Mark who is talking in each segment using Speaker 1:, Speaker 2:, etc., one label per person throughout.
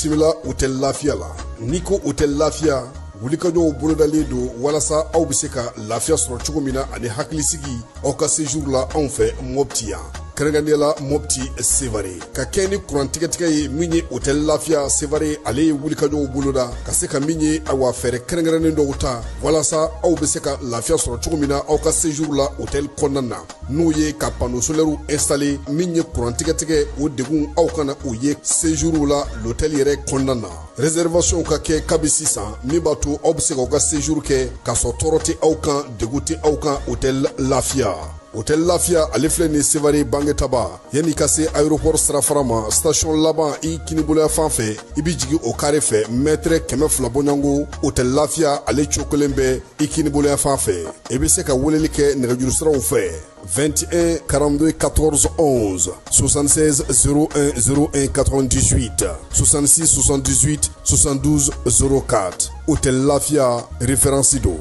Speaker 1: Bisimila Hôtel Lafiya la. N'i ko Hôtel Lafiya, wulikajɔw bolodalen don walasa aw bɛ se ka lafiya sɔrɔ cogo min na ani hakilisigi aw ka séjour la anw fɛ Mopti yan. Kɛrɛnkɛrɛnnenya la Mopti Sevare. Ka kɛ ni kuran tigɛtigɛ ye min ye Hôtel Lafiya Sevare, ale ye wulikajɔw boloda ka se ka min ye awa fɛɛrɛ kɛrɛnkɛrɛnnen dɔw ta walasa aw bɛ se ka lafiya sɔrɔ cogo min na aw ka séjour la hôtel kɔnɔna na. N'o ye ka panneau solaire installé min ye kuran tigɛtigɛ o degun aw kana o ye séjour la l'hôtel yɛrɛ kɔnɔna na. Réservation ka kɛ kabi sisan min b'a to aw bɛ se k'aw ka séjour kɛ k'a sɔrɔ tɔɔrɔ tɛ aw kan, degun tɛ aw kan Hôtel Lafiya. Hôtel Lafiya ale filɛ nin Sevare Bangetaba, yanni ka se aéroport sirafara ma, station laban i kiniboloya fan fɛ, i bɛ jigin o carré fɛ mètre 200 bɔɲɔgɔnko. Hôtel Lafiya ale cogo kelen bɛ i kiniboloya fan fɛ. I bɛ se ka weleli kɛ nɛgɛjuru siraw fɛ 21 42 14 11, 76 01 01 98, 66 78 72 04. Hôtel Lafiya référence don.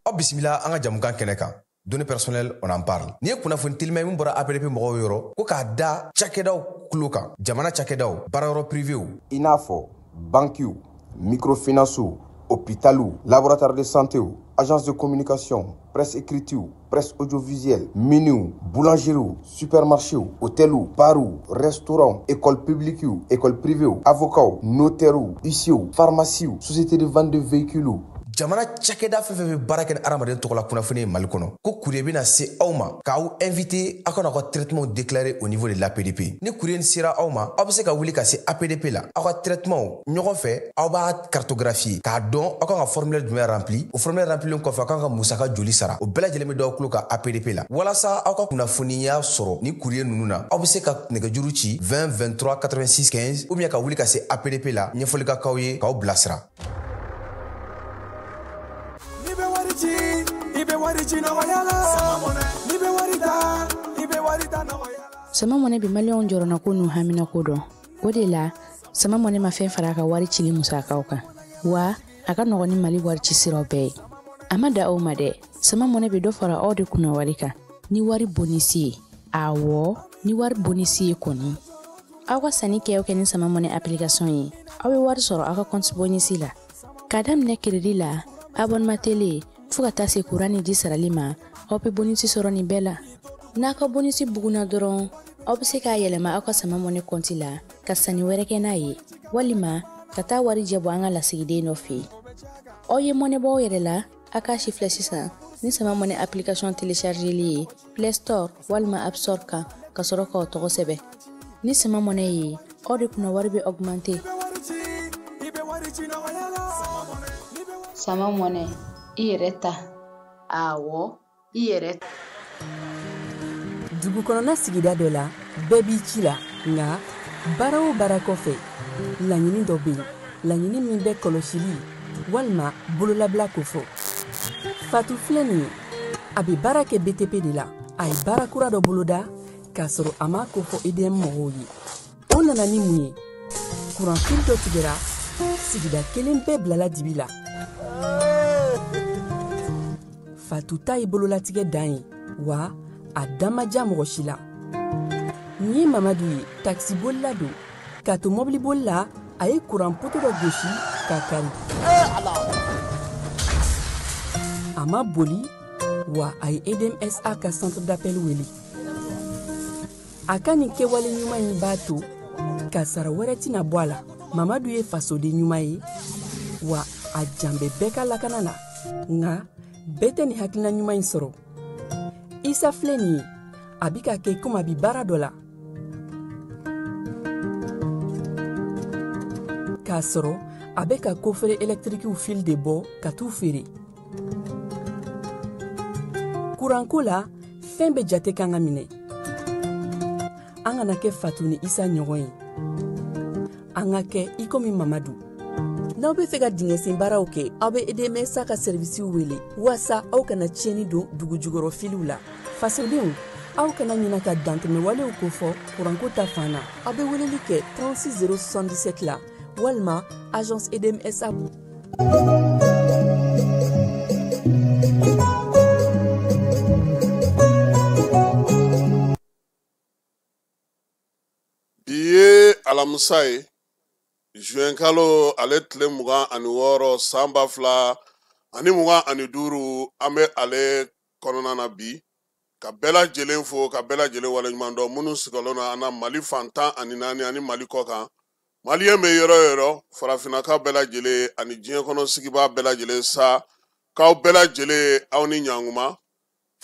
Speaker 2: Aw bisimila an ka jamukan kɛnɛ kan, données personnelles, on en parle. N'i ye kunnafoni telima min bɔra APDP mɔgɔw yɔrɔ ko k'a da cakɛdaw tulo kan, jamana cakɛdaw, baarayɔrɔ privéw,
Speaker 3: i n'a fɔ bankiw, microfinancew, hôpitaliw, laboratoire de santéw, agence de communication, presse écritew, presse audiovisuelle, miniw, boulangeriew, supermarchéw, hôteliw, barw, restaurants, école publiquew, école privéw, avocats, notairew, huissiers, pharmacies, société de vente de véhicules.
Speaker 2: Jamana cakɛda fɛn fɛn bɛ baara kɛ ni hadamaden tɔgɔ la kunnafoni ye Mali kɔnɔ, ko courrier bɛna se aw ma k'aw invité aw kana aw ka traitement déclarer au niveau de l'APDP. Ni courrier nin sera aw ma, aw bɛ se ka wuli ka se APDP la, aw ka traitement ɲɔgɔn fɛ, aw b'a cartographier k'a dɔn aw kan ka formulaire jumɛn rempli. O formulaire remplilen kɔfɛ, aw kan ka musaka joli sara, o bɛɛ lajɛlen bɛ d'aw tulo kan APDP la. Walasa aw ka kunnafoniya sɔrɔ ni courrier ninnu na, aw bɛ se ka nɛgɛjuru ci 20 23 86 15 ou bien ka wuli ka se APDP la, ɲɛfɔli ka k'aw ye k'aw bilasira.
Speaker 4: N'i bɛ wari ci, i bɛ wari ci nɔgɔya la. N'i bɛ wari ta, i bɛ wari ta nɔgɔya la.
Speaker 5: Sama Mɔnɛ bɛ maliyɛnw jɔrɔnako n'u haminako dɔn. O de la, Sama Mɔnɛ ma fɛn fara a ka wari cili musakaw kan, wa a ka nɔgɔn ni Mali wari ci siraw bɛɛ ye. A ma da aw ma dɛ, Sama Mɔnɛ bɛ dɔ fara aw de kunna wari kan ni wari bonus ye. Awɔ, ni wari bonus ye kɔni, aw ka sanni kɛ o kɛ ni Sama Mɔnɛ application ye, aw bɛ wari sɔrɔ aw ka compte bonus la. K'a daminɛ crédit la, abonnement télé, fo ka taa se kuran ni ji sarali ma, aw bɛ bonus sɔrɔ nin bɛɛ la. N'a ka bonus bugunna dɔrɔn, aw bɛ se k'a yɛlɛma aw ka Sama Mɔnɛ compte la ka sanni wɛrɛ kɛ n'a ye, walima ka taa wari jɛ bɔ an ka lasigiden dɔ fɛ yen. Aw ye mɔnɛ bɔ aw yɛrɛ la, a k'a si filɛ sisan ni Sama Mɔnɛ application téléchargeli ye Play Store walima App Store kan, ka sɔrɔ k'aw tɔgɔ sɛbɛn. Ni Sama Mɔnɛ ye, aw de kunna wari bɛ augmenter.
Speaker 4: I bɛ wari ci, i bɛ wari ci nɔgɔya la. N'i bɛ wari
Speaker 6: Sama Mɔnɛ, i yɛrɛ ta. Awɔ, i yɛrɛ.
Speaker 7: Dugu kɔnɔna sigida dɔ la, bɛɛ b'i ci la, nka baara o baara kɔfɛ, laɲini dɔ bɛ yen, laɲini min bɛ kɔlɔsili walima bololabila kofɔ. Fatu filɛ nin ye, a bɛ baara kɛ BTP de la. A ye baara kura dɔ boloda k'a sɔrɔ a m'a kofɔ EDM mɔgɔw ye. O nana ni mun ye? Kuranfili dɔ tigɛra, sigida kelen bɛɛ bilala dibi la. Fatu ta ye bololatigɛ dan ye, wa a da ma diya mɔgɔ si la. Nin ye Mamadu ye, takisibolila don. K'a to mɔbiliboli la, a ye kuran poto dɔ gosi k'a kari. A ma boli wa, a ye EDMSA ka centre d'appel wele. A ka nin kɛwale ɲuman in b'a to kasara wɛrɛ tɛna bɔ a la. Mamadu ye fasoden ɲuman ye, wa a jan bɛ bɛɛ ka lakana na, nka bɛɛ tɛ nin hakilina ɲuman in sɔrɔ. Isa filɛ nin ye, a bi ka kɛ komi a bi baara dɔ la k'a sɔrɔ a bɛ ka coffret électriquew fil de bɔ ka t'u feere. Kuranko la, fɛn bɛɛ jate kan ka minɛ. An kana kɛ Fatu ni Isa ɲɔgɔn ye, an ka kɛ i komi Mamadu. N'aw bɛ fɛ ka dingɛsen baaraw kɛ, aw bɛ EDMSA ka sɛrivisiw wele waasa aw kana tiɲɛni don dugu jukɔrɔ filiw la. Fasodenw, Aw kana ɲina ka dantɛmɛwalew kofɔ kuranko ta fan na. Aw bɛ weleli kɛ 36 077 la walima agence EDM SA.
Speaker 1: Bi ye alamisa ye, juin kalo ale tile 26 san 2025, an bɛ ale kɔnɔna na bi ka bɛɛ lajɛlen fo ka bɛɛ lajɛlen waleɲuman dɔn minnu sigiyɔrɔ na an na Mali fan 14 ani Mali kɔ kan. Maliyɛn bɛ yɔrɔ o yɔrɔ, farafinnakaw bɛɛ lajɛlen ani diɲɛ kɔnɔ sigibaa bɛɛ lajɛlen sa, k'aw bɛɛ lajɛlen aw ni ɲankuma.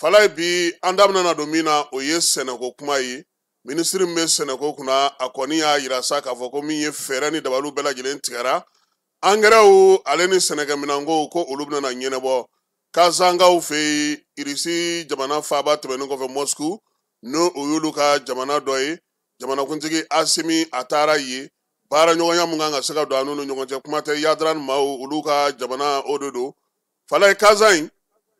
Speaker 1: Falaye, bi an da bɛna don min na, o ye sɛnɛko kuma ye. Minisiri min bɛ sɛnɛko kunna, a kɔni y'a yira sa k'a fɔ ko min ye fɛɛrɛ ni dabaliw bɛɛ lajɛlen tigɛra, angɛrɛw ale ni sɛnɛkɛminɛnkow ko olu bɛna ɲɛnabɔ Kazankaw fɛ yen, Irisi jamana faaba tɛmɛnen kɔfɛ Moscou, n'o o y'olu ka jamana dɔ ye. Jamanakuntigi Asimi a taara yen, baaraɲɔgɔnya mun kan ka se ka don a n'u ni ɲɔgɔn cɛ, kuma tɛ Yadran maaw olu ka jamana o de don. Falaye, Kazan in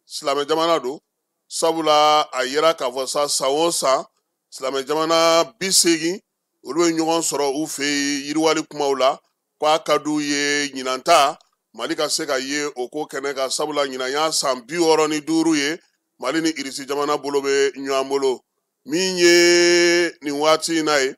Speaker 1: silamɛ jamana don, sabula a yera k'a fɔ sa san o san silamɛ jamana 80 olu ye ɲɔgɔn sɔrɔ u fɛ yen yiriwali kumaw la, k'a ka d'u ye ɲinan ta Mali ka se ka ye o ko kɛnɛ kan, sabula ɲinan y'a san 65 ye Mali ni Irisi jamana bolo bɛ ɲɔgɔn bolo. Min ye nin waati in na ye,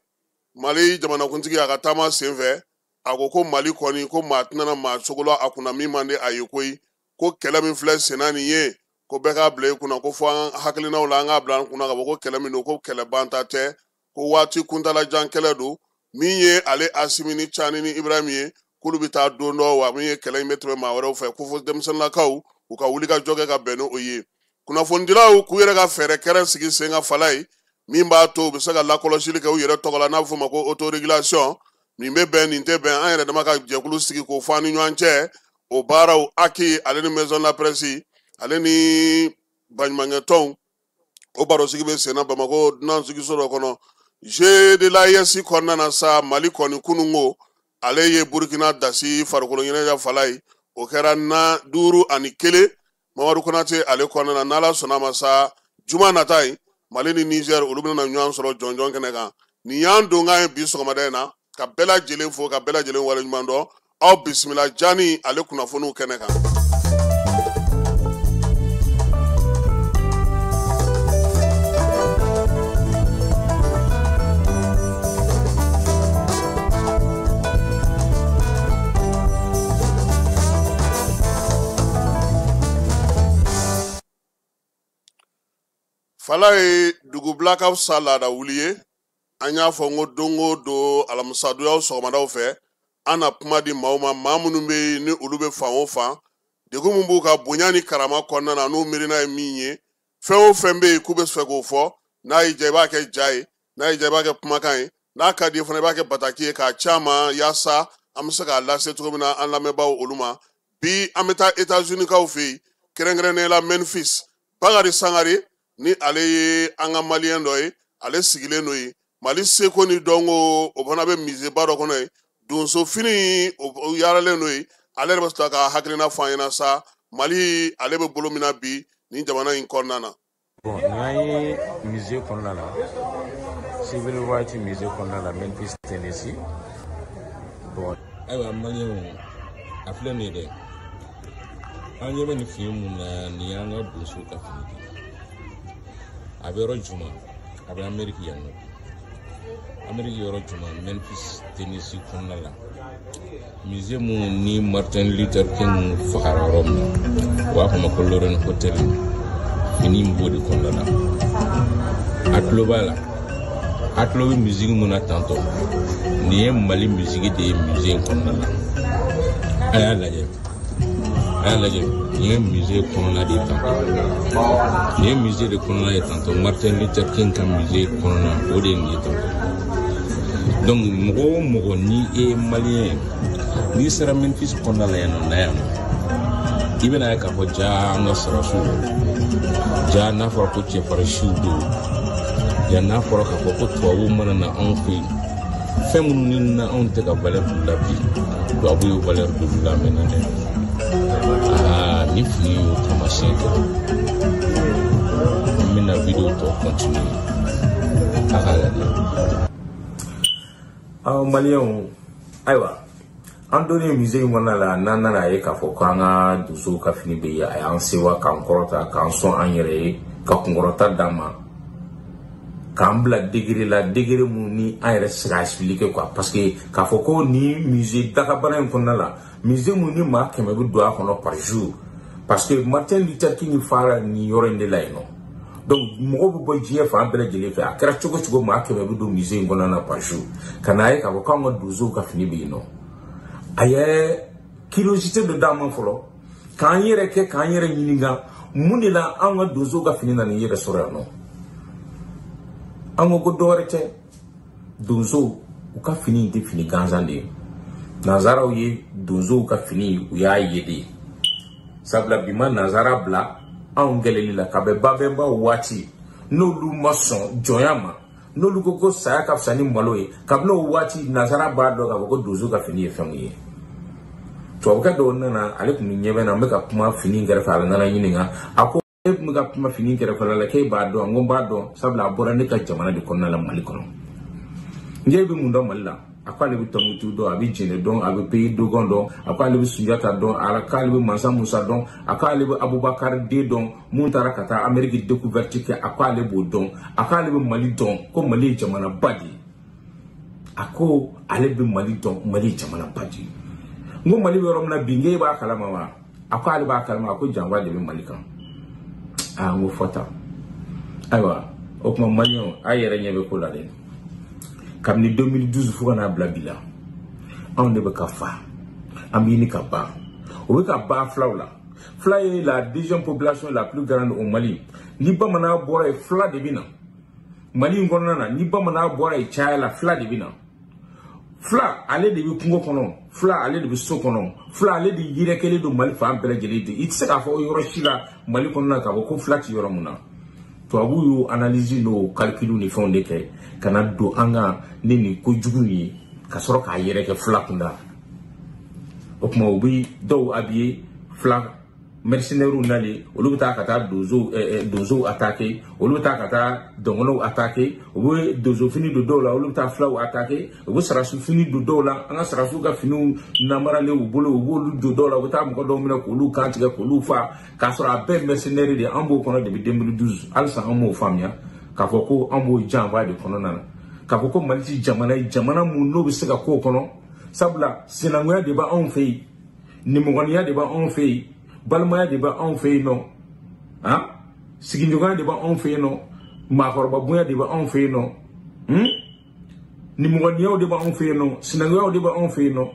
Speaker 1: Mali jamanakuntigi a ka taama senfɛ, a ko ko Mali kɔni ko maa tɛna maa sogo la a kunna min man di a ye koyi, ko kɛlɛ min filɛ senna nin ye, ko bɛɛ k'a bila i kunna, ko fo an hakilinaw la an k'a bila an kunna k'a fɔ ko kɛlɛ min don, ko kɛlɛ banta tɛ, ko waati kuntalajan kɛlɛ don. Min ye ale Asimi ni Cani ni Ibrahim ye, k'olu bɛ taa don dɔ, wa min ye kɛlɛ in bɛ tɛmɛ maa wɛrɛw fɛ, ko fo denmisɛnninlakaw u ka wuli ka jɔ kɛ ka bɛn n'o ye. Kunnafonidilaw k'u yɛrɛ ka fɛɛrɛ kɛrɛn sigi sen kan Falaye, min b'a to u bɛ se ka lakɔlɔsili kɛ u yɛrɛ tɔgɔ la, n'a bɛ f'o ma ko autorégulation. Nin bɛ bɛn, nin tɛ bɛn, an yɛrɛ dama ka jɛkulu sigi k'o fɔ an ni ɲɔgɔn cɛ. O baaraw aki ale ni maison de la presse ale ni baɲumankɛtɔnw, o barosigi bɛ senna Bamakɔ dunansigiso dɔ kɔnɔ. Jeu de l'AES kɔnɔna na sa, Mali kɔni kununko ale ye Burukina dasi farikolo ɲɛnajɛ Falaye, o kɛra na 5-1 Mamadu Konate ale kɔnɔna na. N'Ala sɔnna ma sa, juma nata in Mali ni Niger olu bɛna ɲɔgɔn sɔrɔ jɔnjɔn kɛnɛ kan. Nin y'an donkan ye bi sɔgɔmada in na, ka bɛɛ lajɛlen fo ka bɛɛ lajɛlen waleɲuman dɔn. Aw bisimila Jani ale kunnafoniw kɛnɛ kan. Falaye, dugubila ka fisa laada wuli ye. An y'a fɔ n ko don o don alamisadonyaw sɔgɔmadaw fɛ, an na kuma di maaw ma, maa minnu bɛ yen ni olu bɛ fan o fan, degun min b'u ka bonya ni karama kɔnɔna na, n'u miirina ye min ye, fɛn o fɛn bɛ yen k'u bɛ fɛ k'o fɔ, n'a y'i diya i b'a kɛ ja ye, n'a y'i diya i b'a kɛ kumakan ye, n'a ka di i ye fana i b'a kɛ bataki ye k'a ci an ma, yaasa an bɛ se k'a lase cogo min na an lamɛnbaaw olu ma. Bi an bɛ taa États-Unis kaw fɛ yen, kɛrɛnkɛrɛnnenya la Memphis. Bakari Sangare ni ale ye an ka maliyɛn dɔ ye, ale sigilen don yen. Mali seko ni dɔnko o fana bɛ musée ba dɔ kɔnɔ yen, donsofini o yaaralen don yen. Ale yɛrɛ bɛ sɔrɔ ka hakilina fɔ an ɲɛna sa, Mali ale bɛ bolo min na bi nin jamana in kɔnɔna na.
Speaker 8: Bon, nin y'an ye musée kɔnɔna la, Civil Rights Musée kɔnɔna la, Memphis, Tennessee. Bon, ayiwa maliyɛnw, a filɛ nin ye dɛ, an ɲɛ bɛ nin fini mun na, nin y'an ka donsow ka fini de ye. A bɛ yɔrɔ jumɛn? A bɛ Amérique yan nɔ. Amérique yɔrɔ jumɛn? Memphis, Tennessee kɔnɔna la. Musée mun ni Martin Luther King fagara yɔrɔ min na, u b'a fɔ ma ko Lorraine Hotel. Fini in b'o de kɔnɔna la. A tulo b'a la, a tulo bɛ musique mun na tantɔ, nin ye Mali musique de ye musée in kɔnɔna la. A y'a lajɛ, a y'a lajɛ, nin ye musée kɔnɔna de ye tantɔ, nin ye musée de kɔnɔna ye tantɔ, Martin Luther King ka musée kɔnɔna o de ye nin ye tantɔ. Donc mɔgɔ o mɔgɔ ni e ye maliyɛn ye, n'i sera Memphis kɔnɔna la yan nɔ, na yan nɔ, i bɛna ye k'a fɔ ja an ka sɔrɔsiw, ja n'a fɔra ko cɛfarinsiw don, ja n'a fɔra k'a fɔ ko tubabuw mana na anw fɛ yen, fɛn minnu ni na anw tɛ ka valeur d'u la bi, tubabu ye valeur d'olu la mɛnna dɛ. Aa, ni fini y'o taamasiyɛn kɛ. bɛna vidéo tɔ continuer a k'a lajɛ.
Speaker 9: Awɔ maliyɛnw, ayiwa an donnen musée in kɔnɔna la, n'an nana ye k'a fɔ k'an ka donsow ka fini bɛ yen, a y'an sewa k'an kɔrɔta k'an sɔn an yɛrɛ ye ka kunkɔrɔta d'an ma k'an bila degré la, degré mun ni an yɛrɛ tɛ se k'a expliquer quoi. Parce que k'a fɔ ko nin musée dakabana in kɔnɔna la, musée mun ni maa 100 bɛ don a kɔnɔ par jour, parce que Martin Luther King fara nin yɔrɔ in de la yen nɔ. Donc mɔgɔw bɛ bɔ diɲɛ fan bɛɛ lajɛlen fɛ, a kɛra cogo cogo maa 100 bɛ don musée in kɔnɔna na par jour, ka n'a ye k'a fɔ k'anw ka donsow ka fini bɛ yen nɔ. A ye curiosité dɔ d'an ma fɔlɔ, k'an yɛrɛ kɛ k'an yɛrɛ ɲininka mun de la anw ka donsow ka fini nana i yɛrɛ sɔrɔ yan nɔ. An ko ko dɔwɛrɛ tɛ, donsow u ka fini in tɛ fini gansan de ye. Nanzaraw ye donsow ka fini u y'a ye de, sabula bi ma nanzara bila anw kɛlɛli la ka bɛn babɛnbaw waati, n'olu ma sɔn jɔnya ma, n'olu ko ko saya ka fisa ni malo ye, kabini o waati nanzara b'a dɔn k'a fɔ ko donso ka fini ye fɛn mun ye. Tubabukɛ dɔw nana, ale tun bɛ ɲɛ bɛ na, n bɛ ka kuma fini kɛrɛfɛ, a nana ɲininka, a ko e tun bɛ ka kuma fini kɛrɛfɛla la k'e b'a dɔn? N ko n b'a dɔn, sabula a bɔra ne ka jamana de kɔnɔna la, Mali kɔnɔ. N k'e bɛ mun dɔn Mali la? A ko ale bɛ Tɔnbukutu dɔn, a bɛ Jɛnɛ dɔn, a bɛ Pays Dogon dɔn, a ko ale bɛ Sunjata dɔn, a k'ale bɛ Mansa Musa dɔn, a ko ale bɛ Abubakar den dɔn mun taara ka taa Amérique découverte kɛ, a ko ale b'o dɔn, a ko ale bɛ Mali dɔn, ko Mali ye jamanaba de ye. A ko ale bɛ Mali dɔn, Mali ye jamanaba de ye. N ko Mali bɛ yɔrɔ min na bi, n k'e b'a kalama wa? A ko ale b'a kalama, a ko janfa de bɛ Mali kan. Aa, n ko fɔ tan. Ayiwa o tuma maliyɛnw, a yɛrɛ ɲɛ bɛ ko la dɛ. Kabini 2012 fo ka n'a bila bi la, anw de bɛ ka fa, an bɛ ɲini ka ban. O bɛ ka ban filaw la. Fila ye la deuxième population la plus grande au Mali. Ni bamanan bɔra yen, fila de bɛ na Mali in kɔnɔna na. Ni bamanan bɔra yen caya la, fila de bɛ na. Fila ale de bɛ kungo kɔnɔ, fila ale de bɛ so kɔnɔ, fila ale de yɛrɛkɛlen don Mali fan bɛɛ lajɛlen de. I tɛ se k'a fɔ yɔrɔ si la Mali kɔnɔna na k'a fɔ ko fila tɛ yɔrɔ mun na. Tubabuw y'o analyse n'o calcul ni fɛnw de kɛ ka na don an kan ni nin kojugu in ye, ka sɔrɔ k'a yɛrɛ kɛ fila kunda. O tuma u bɛ dɔw habillé fila mercenaires nalen, olu bɛ taa ka taa donsow attaquer, olu bɛ taa ka taa dɔngɔnɔw attaquer, u bɛ donsofini don dɔw la, olu bɛ taa filaw attaquer, u bɛ sarasufini don dɔw la, an ka sarasiw ka finiw namaralen u bolo, u b'olu don dɔw la, u bɛ taa mɔgɔ dɔw minɛ k'olu kan tigɛ k'olu fa, k'a sɔrɔ a bɛɛ mercenaires de ye. An b'o kɔnɔ depuis 2012, halisa an m'o faamuya k'a fɔ ko an b'o janfa de kɔnɔna na, k'a fɔ ko Mali ti jamana ye, jamana mun n'o bɛ se ka k'o kɔnɔ, sabula sinankunya de b'anw fɛ yen, nimɔgɔninya de b'anw fɛ yen, balimaya de b'anw fɛ yen nɔ, han, sigiɲɔgɔnya de b'anw fɛ yen nɔ, maakɔrɔba bonya de b'anw fɛ yen nɔ, nimɔgɔniyaw de b'anw fɛ yen nɔ, sinankuyaw de b'anw fɛ yen nɔ,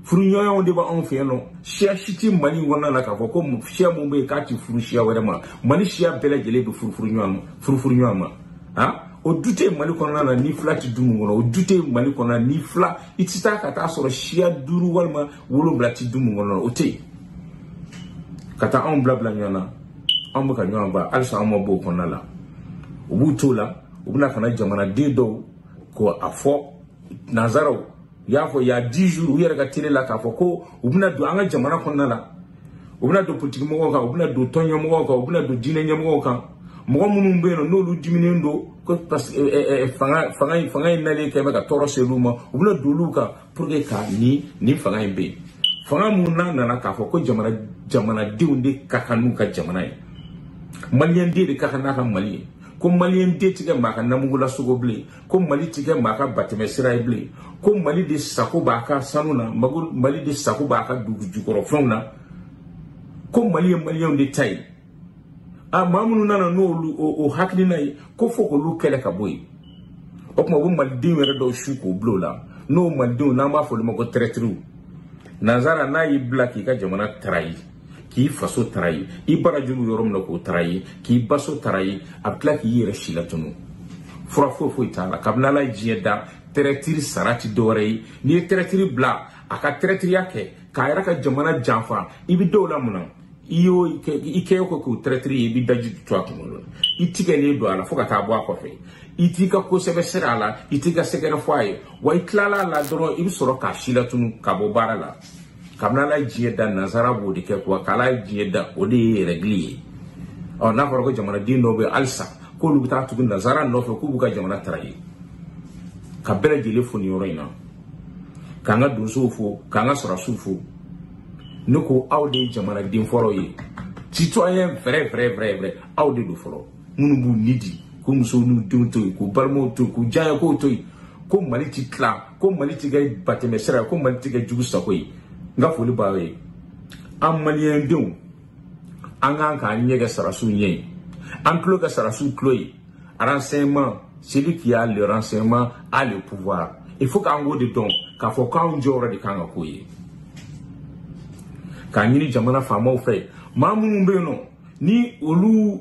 Speaker 9: furuɲɔgɔnyaw de b'anw fɛ yen nɔ. Siya si tɛ Mali in kɔnɔna na k'a fɔ ko siya mun bɛ yen k'a ti furu siya wɛrɛ ma. Mali siya bɛɛ lajɛlen bɛ furu ɲɔgɔn ma, han. O du tɛ Mali kɔnɔna na ni fila tɛ du mun kɔnɔ, o du tɛ Mali kɔnɔna na ni fila i tɛ taa ka taa sɔrɔ siya 5 walima 7 tɛ du mun kɔnɔ, o tɛ yen. Ka taa anw bila ɲɔgɔn na, anw bɛ ka ɲɔgɔn ba, halisa anw ma bɔ o kɔnɔna la. U b'u t'o la, u bɛna ka na jamanaden dɔw ko a fɔ nanzaraw, u y'a fɔ il y a 10 jours u yɛrɛ ka télé la k'a fɔ ko u bɛna don an ka jamana kɔnɔna la, u bɛna don politique mɔgɔw kan, u bɛna don tɔn ɲɛmɔgɔw kan, u bɛna don diinɛ ɲɛmɔgɔw kan, mɔgɔ minnu bɛ yen nɔ n'olu diminen don ko parce que fanga in nalen kɛ bɛ ka tɔɔrɔ se olu ma, u bɛna don olu kan pour que ka nin fanga in bɛ yen. Fanga mun n'a nana k'a fɔ ko jamanadenw de ka kan n'u ka jamana ye, maliyɛnden de ka kan n'a ka Mali ye, ko maliyɛnden ti kɛ maa ka namugula sogo bilen, ko Mali ti kɛ maa ka batɛmɛ sira ye bilen, ko Mali de sago b'a ka sanu na, Mali de sago b'a ka dugu jukɔrɔfɛnw na, ko Mali ye maliyɛnw de ta ye. A maa minnu nana n'olu o hakilina ye ko fo k'olu kɛlɛ ka bɔ yen. O tuma u bɛ malidenw yɛrɛ dɔw su k'o bila o la, n'o malidenw n'an b'a fɔ olu ma ko traîtres. Nanzara n'a y'i bila k'i ka jamana trahi, k'i faso trahi, i barajuru yɔrɔ min na k'o trahi, k'i baso trahi, a bɛ tila k'i yɛrɛ si latunu. Fura foyi foyi t'a la. Kabini Ala ye diɲɛ da, traître sara ti dɔwɛrɛ ye. N'i ye traître bila a ka traîtreya kɛ k'a yɛrɛ ka jamana janfa, i bɛ dɔw la mun na? I y'o i kɛ o k'o traître ye, i bɛ daji to a kunkolo la, i tigɛlen don a la fo ka taa bɔ a kɔfɛ, i t'i ka ko sɛbɛ sira a la, i t'i ka sɛgɛrɛ fɔ a ye, wa i tilala a la dɔrɔn i bɛ sɔrɔ k'a si latunu ka bɔ baara la. Kabini Ala ye diɲɛ da, nanzara b'o de kɛ kuwa, k'Ala ye diɲɛ da, o de ye règle ye. Ɔ n'a fɔra ko jamanaden dɔw bɛ halisa k'olu bɛ taa tugu nanzara nɔfɛ k'u b'u ka jamana trahir. Ka bɛɛ lajɛlen fo nin yɔrɔ in na, k'an ka donsow fo, k'an ka sɔrɔdasiw fo. Ne ko aw de ye jamanaden fɔlɔ ye, citoyen vrai vrai vrai vrai, aw de don fɔlɔ, minnu b'u ni di k'u musow n'u denw to yen, k'u balimaw to yen, k'u diyaɲɛkow to yen, ko Mali ti tila, ko Mali ti kɛ batɛmɛ sira ye, ko Mali ti kɛ jugu sago ye. N ka foli b'aw ye. An maliyɛn denw, an kan k'an ɲɛ kɛ sɔrɔdasiw ɲɛ ye, an tulo kɛ sɔrɔdasiw tulo ye. Renseignement, celui qui a le renseignement a le pouvoir. Il faut k'an k'o de dɔn k'a fɔ k'anw jɔyɔrɔ de kan ka k'o ye. K'a ɲini jamana faamaw fɛ, maa minnu bɛ yen nɔ ni olu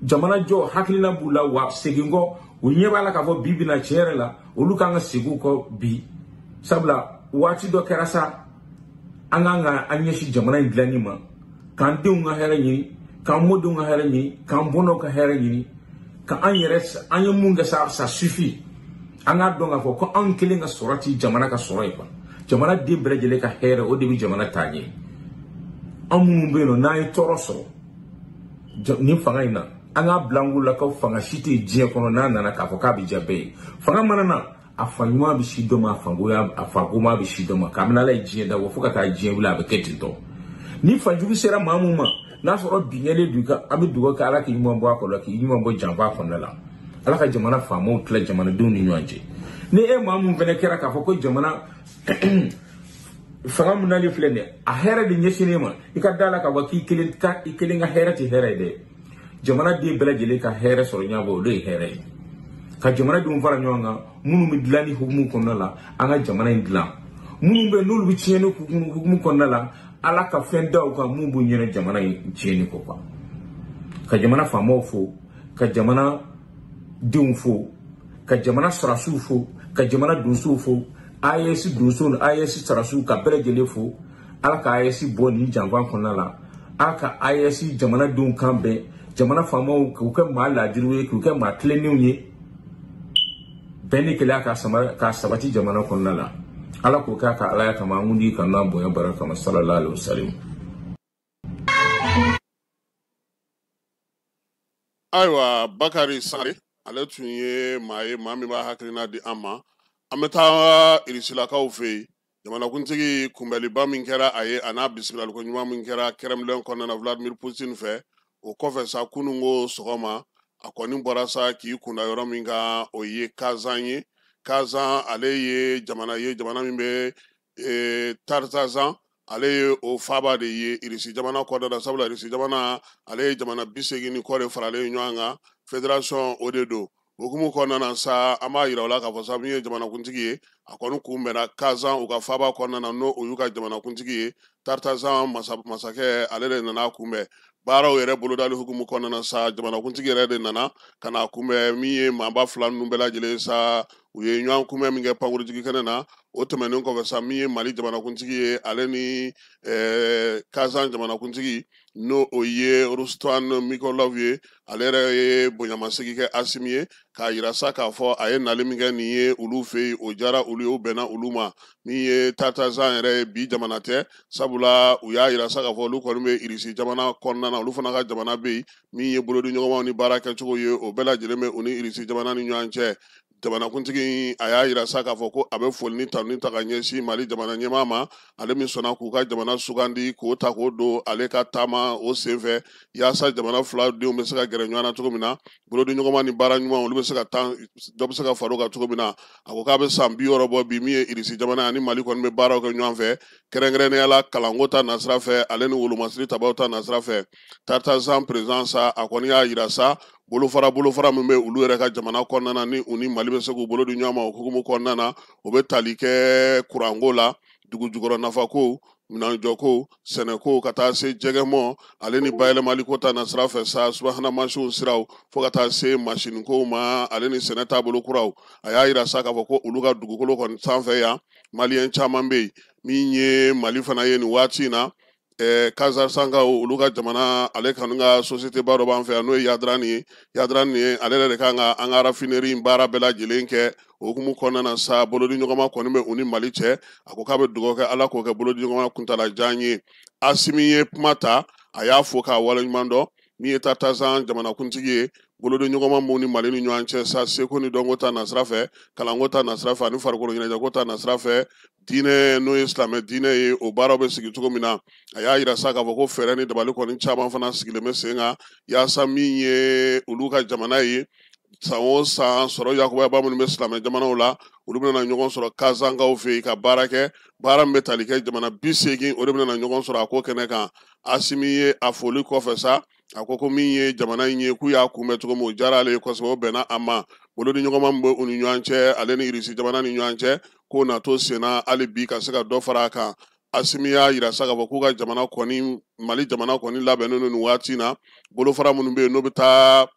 Speaker 9: jamana jɔ hakilina b'u la, wa segin kɔ u ɲɛ b'a la k'a fɔ bi bi na tiɲɛ yɛrɛ la olu kan ka segin u kɔ bi, sabula waati dɔ kɛra sa an kan ka an ɲɛsin jamana in dilanni ma, k'an denw ka hɛrɛ ɲini, k'an mɔdenw ka hɛrɛ ɲini, k'an bɔnnaw ka hɛrɛ ɲini, k'an yɛrɛ an ye mun kɛ sa, ça suffit. An k'a dɔn k'a fɔ ko anw kelen ka sɔrɔ ti jamana ka sɔrɔ ye quoi. Jamana den bɛɛ lajɛlen ka hɛrɛ, o de bɛ jamana taa ɲɛ. An minnu bɛ yen nɔ n'an ye tɔɔrɔ sɔrɔ nin fanga in na, an k'a bila an la ko fanga si tɛ diɲɛ kɔnɔ n'a nana k'a fɔ k'a bɛ diya bɛɛ ye. Fanga mana na, a fa ɲuman bɛ si dɔ ma, a fagoma bɛ si dɔ ma. Kabini Ala ye diɲɛ dabɔ fo ka taa diɲɛ wuli, a bɛ kɛ ten tɔ. Ni fajugu sera maa mun ma, n'a sɔrɔ binkɛlen don i kan, an bɛ dugawu kɛ Ala k'i ɲuman bɔ a kɔnɔ, k'i ɲuman bɔ janfa kɔnɔna la. Ala ka jamana faamaw tila jamanadenw ni ɲɔgɔn cɛ. Ni e maa mun fana kɛra k'a fɔ ko jamana fanga min nalen filɛ nin ye, a hɛrɛ de ɲɛsinnen ma, i ka da la k'a fɔ k'i kelen ka hɛrɛ tɛ hɛrɛ ye dɛ. Jamana den bɛɛ lajɛlen ka hɛrɛ sɔrɔ ɲɛbɔ, o de ye hɛrɛ ye. Ka jamanadenw fara ɲɔgɔn kan minnu bɛ dilanni hukumu kɔnɔna la, an ka jamana in dilan. Minnu bɛ n'olu bɛ tiɲɛni hukumu kɔnɔna la, Ala ka fɛn da u kan mun b'u ɲɛna jamana in tiɲɛni kɔ quoi. Ka jamana faamaw fo, ka jamana denw fo, ka jamana sɔrɔdasiw fo, ka jamana donsow fo, AES donsow ni AES sɔrɔdasiw ka bɛɛ lajɛlen fo. Ala ka AES bɔ nin janfa kɔnɔna la, Ala ka AES jamanadenw kan bɛn, jamana faamaw k'u kɛ maa laadiriw ye, k'u kɛ maa tilennenw ye, bɛn ni keleya ka sabati jamana kɔnɔna la. Ala k'o kɛ a ka Alaya kama, an kun di kanu n'a bonya barika kama, sallallahu alaihi wasallam.
Speaker 10: Ayiwa, Bakari Sangare, ale tun ye maa ye, maa min b'a hakilina di an ma. An bɛ taa Irisilakaw fɛ yen. Jamanakuntigi kunbɛliba min kɛra a ye, a n'a bisimilaliko ɲuman min kɛra Kremlin kɔnɔna na Vladimir Poutine fɛ, o kɔfɛ sa kununko sɔgɔma a kɔni bɔra sa k'i kunda yɔrɔ min kan, o ye Kazan ye. Kazan ale ye jamana ye, jamana min bɛ Tarzan, ale ye o faaba de ye Irisi jamana kɔda la, sabula Irisi jamana ale ye jamana 80 ni kɔ de faralen ɲɔgɔn kan, fédération o de don. Hukumu kɔnɔna na sa, an b'a yira u la k'a fɔ sa min ye jamanakuntigi ye, a kɔni kunbɛnna Kazan u ka faaba kɔnɔna na, n'o o y'u ka jamanakuntigi ye Tarzan masakɛ, ale de nana kunbɛn. Baaraw yɛrɛ bolodali hukumu kɔnɔna na sa, jamanakuntigi yɛrɛ de nana ka na kunbɛn. Min ye maaba fila ninnu bɛɛ lajɛlen sa, u ye ɲɔgɔn kunbɛn min kɛ pankurujigi kɛnɛ na. O tɛmɛnen kɔfɛ sa, min ye Mali jamanakuntigi ye, ale ni Kazan jamanakuntigi, n'o o ye Ruslan Mikolov ye, ale yɛrɛ ye bonyamasegin kɛ Asimi ye, k'a yira sa k'a fɔ a ye nali min kɛ nin ye olu fɛ yen, o diyara olu ye, o bɛnna olu ma. Min ye Tarzan yɛrɛ ye, bi jamana tɛ, sabula u y'a yira sa k'a fɔ olu kɔni bɛ Irisi jamana kɔnɔna na, olu fana ka jamana bɛ yen min ye bolodiɲɔgɔnmaw ni baara kɛcogo ye, o bɛɛ lajɛlen bɛ u ni Irisi jamana ni ɲɔgɔn cɛ. Jamanakuntigi a y'a yira sa k'a fɔ ko a bɛ foli ni tanuni ta ka ɲɛsin Mali jamana ɲɛmaa ma, ale min sɔnna k'u ka jamana sugandi k'o ta k'o don ale ka taama o senfɛ, yaasa jamana fila denw bɛ se ka gɛrɛ ɲɔgɔn na cogo min na, bolodiɲɔgɔnma ni baara ɲuman olu bɛ se ka tan dɔ bɛ se ka far'o kan cogo min na. A ko k'a bɛ san 60 bɔ bi, min ye Irisi jamana ani Mali kɔni bɛ baaraw kɛ ɲɔgɔn fɛ, kɛrɛnkɛrɛnnenya la kalanko ta nasira fɛ, ale ni wolomasiri tabaw ta nasira fɛ. Tarzan président sa, a kɔni y'a yira sa bolofara min bɛ olu yɛrɛ ka jamana kɔnɔna na, ni u ni Mali bɛ se k'u bolo di ɲɔgɔn ma o hukumu kɔnɔna na, o bɛ tali kɛ kuranko la, dugu jukɔrɔ nafako, minɛnjɔko, sɛnɛko, ka taa se jɛgɛmɔ ale ni bayɛlɛmaliko ta nasira fɛ sa, subahana mansinw siraw, fo ka taa se masinikow ma, ale ni sɛnɛ taabolo kuraw. A y'a yira sa k'a fɔ ko olu ka dugukolo kɔni sanfɛ yan, maliyɛn caman bɛ yen. Min ye Mali fana ye nin waati in na, Kazakhstankaw olu ka jamana ale kanu ka société ba dɔ b'an fɛ yan, n'o ye Yadrani ye. Yadrani ye ale yɛrɛ de kan ka an ka raffinerie in baara bɛɛ lajɛlen kɛ. O hukumu kɔnɔna na sa, bolodiɲɔgɔnma kɔni bɛ u ni Mali cɛ. A ko k'a bɛ dugawu kɛ Ala k'o kɛ bolodiɲɔgɔnma kuntalajan ye. Asimi ye kuma ta, a y'a fo k'a waleɲuman dɔn. Min ye Tatarzan jamanakuntigi ye, bolodenɲɔgɔnma b'u ni Mali ni ɲɔgɔn cɛ sa, seko ni dɔnko ta nasira fɛ, kalanko ta nasira fɛ, ani farikolo ɲɛnajɛko ta nasira fɛ, diinɛ n'o ye silamɛ diinɛ ye, o baaraw bɛ sigi cogo min na. A y'a yira sa k'a fɔ ko fɛɛrɛ ni dabali kɔni caman fana sigilen bɛ sen kan yaasa min ye olu ka jamana ye, san o san sɔrɔ yakubayaba minnu bɛ silamɛ jamanaw la, olu bɛna ɲɔgɔn sɔrɔ Kazankaw fɛ yen ka baara kɛ. Baara min bɛ tali kɛ jamana 80, o de bɛna ɲɔgɔn sɔrɔ a ko kɛnɛ kan. Asimi ye a foli kɔfɛ sa, a ko ko min ye jamana in ye, k'u y'a kunbɛn cogo min, o diyara ale ye kosɛbɛ, o bɛnna a ma. Bolodi ɲɔgɔnma min bɛ u ni ɲɔgɔn cɛ, ale ni Irisi jamana ni ɲɔgɔn cɛ, k'o na to senna hali bi ka se ka dɔ fara a kan. Asimi y'a yira sa k'a fɔ k'u ka jamana kɔni, Mali jamana kɔni labɛnnen don nin waati in na, bolofara minnu bɛ yen n'o bɛ taa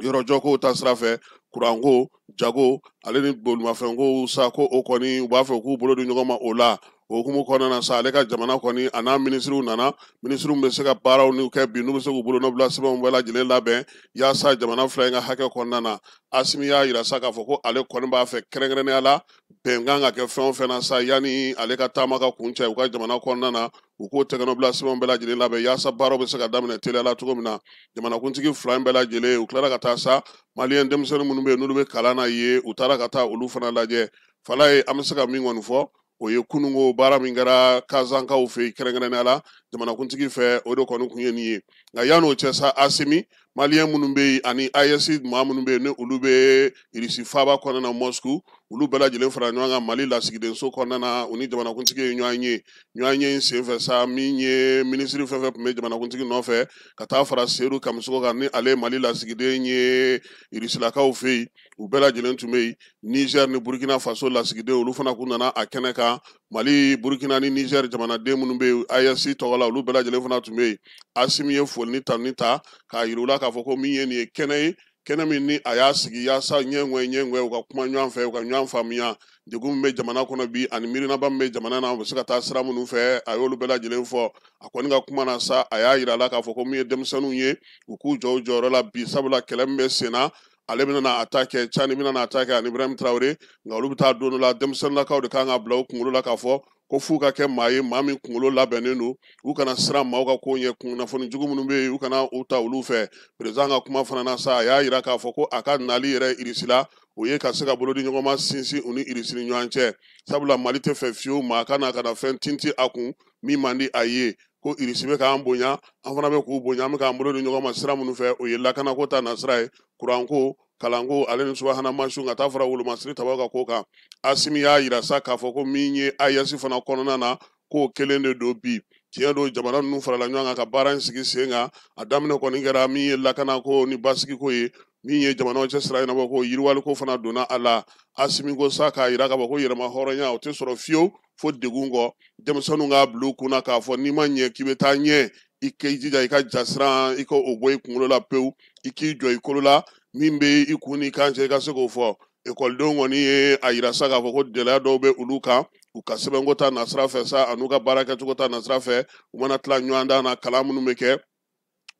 Speaker 10: yɔrɔjɔkow ta sira fɛ, kuranko, jago, ale ni bolimafɛnkow sa, ko o kɔni u b'a fɛ k'u bolo di ɲɔgɔn ma o la. O hukumu kɔnɔna na sa, ale ka jamana kɔni a n'a minisiriw nana, minisiriw bɛ se ka baaraw n'u kɛ bi, n'u bɛ se k'u bolonɔ bila sɛbɛnw bɛɛ lajɛlen labɛn yaasa jamana fila in ka hakɛ kɔnɔna na. Asimi y'a yira sa k'a fɔ ko ale kɔni b'a fɛ kɛrɛnkɛrɛnnenya la bɛnkan ka kɛ fɛn o fɛn na sa, yanni ale ka taama ka kuncɛ u ka jamana kɔnɔna na, u k'o tɛgɛnɔ bila sɛbɛnw bɛɛ lajɛlen labɛn yaasa baaraw bɛ se ka daminɛ teliya la cogo min na. Jamanakuntigi fila in bɛɛ lajɛlen, u tilara ka taa sa maliyɛn denmisɛnnin minnu bɛ yen n'olu bɛ kalan na ye, u taara ka taa olu fana lajɛ. Fala ye, an bɛ se ka min kɔni fɔ, o ye kununko baara min kɛra Kazankaw fɛ yen kɛrɛnkɛrɛnnenya la jamanakuntigi fɛ, o de kɔni kun ye nin ye. Nka yan'o cɛ sa, Asimi, maliyɛn minnu bɛ yen ani AES maa minnu bɛ yen ni olu bɛ Irisi faaba kɔnɔna na Moscou, olu bɛɛ lajɛlen fara ɲɔgɔn kan Mali lasigidenso kɔnɔna na, u ni jamanakuntigi ye ɲɔgɔn ye. Ɲɔgɔn ye in senfɛ sa, min ye minisiri fɛn fɛn tun bɛ jamanakuntigi nɔfɛ ka taa fara Seyidu Kamisogo kan, ni ale ye Mali lasigiden ye Irisilakaw fɛ yen, u bɛɛ lajɛlen tun bɛ yen. Niger ni Burkina Faso lasigiden, olu fana kun nana a kɛnɛ kan. Mali, Burkina ni Niger jamanaden minnu bɛ yen AES tɔgɔ la, olu bɛɛ lajɛlen fana tun bɛ yen. Asimi ye foli ni tanuni ta k'a yira u la k'a fɔ ko min ye nin ye kɛnɛ ye, kɛnɛ min ni a y'a sigi yaasa ɲɛŋɛ ɲɛŋɛ u ka kuma ɲɔgɔn fɛ, u ka ɲɔgɔn faamuya degun min bɛ jamana kɔnɔ bi ani miirinaba min bɛ jamana na, u bɛ se ka taa sira minnu fɛ, a y'olu bɛɛ lajɛlen fɔ. A kɔni ka kuma na sa, a y'a yira a la k'a fɔ ko min ye denmisɛnninw ye, u k'u jɔ u jɔyɔrɔ la bi, sabula kɛlɛ min bɛ sen na, ale bɛna a ta kɛ, Cani bɛna a ta kɛ ani Ibrahim Traoré, nka olu bɛ taa don dɔ la. Denmisɛnninlakaw de kan ka bila u kunkolo la k'a fɔ ko f'u ka kɛ maa ye, maa min kunkolo labɛnnen don, u kana siran maaw ka ko ɲɛ, kunnafoni jugu minnu bɛ yen, u kana u ta olu fɛ. Président ka kuma fana na sa, a y'a yira k'a fɔ ko a ka nali yɛrɛ Irisi la, o ye ka se ka bolodi ɲɔgɔnma sinsin u ni Irisi ni ɲɔgɔn cɛ, sabula Mali tɛ fɛ fiyewu maa ka na ka na fɛn tintin a kun min man di a ye. Ko Irisi bɛ k'an bonya, an fana bɛ k'u bonya, an bɛ k'an bolo di ɲɔgɔn ma sira minnu fɛ, o ye lakanako ta nasira ye, kuranko, kalanko, ale ni subahana mansinw, ka taa fara wolomasiri tabaw ka ko kan. Asimi y'a yira sa k'a fɔ ko min ye AES fana kɔnɔna na, k'o kelen de don bi. Tiɲɛ don, jamana ninnu farala ɲɔgɔn kan ka baara in sigi sen kan. A daminɛ kɔni kɛra min ye lakanako ni basigiko ye, min ye jamanaw cɛ sira ɲɛnabɔ ko yiriwaliko fana donna a la. Asimi ko sa k'a yira k'a fɔ ko yɛrɛma hɔrɔnya o tɛ sɔrɔ fiyewu fo degun kɔ. Denmisɛnninw k'a bila u kunna k'a fɔ n'i ma ɲɛ k'i bɛ taa ɲɛ, i k'i jija i ka jasiran, i ka o bɔ i kunkolo la pewu, i k'i jɔ i kolo la, min bɛ i kun n'i kan cɛ, i ka se k'o fɔ. Ekɔlidenw kɔni ye a yira sa k'a fɔ ko gɛlɛya dɔw bɛ olu kan u ka sɛbɛnko ta nasira fɛ sa, an'u ka baara kɛcogo ta nasira fɛ, u mana tila ɲɔgɔn dan na, kalan minnu bɛ kɛ,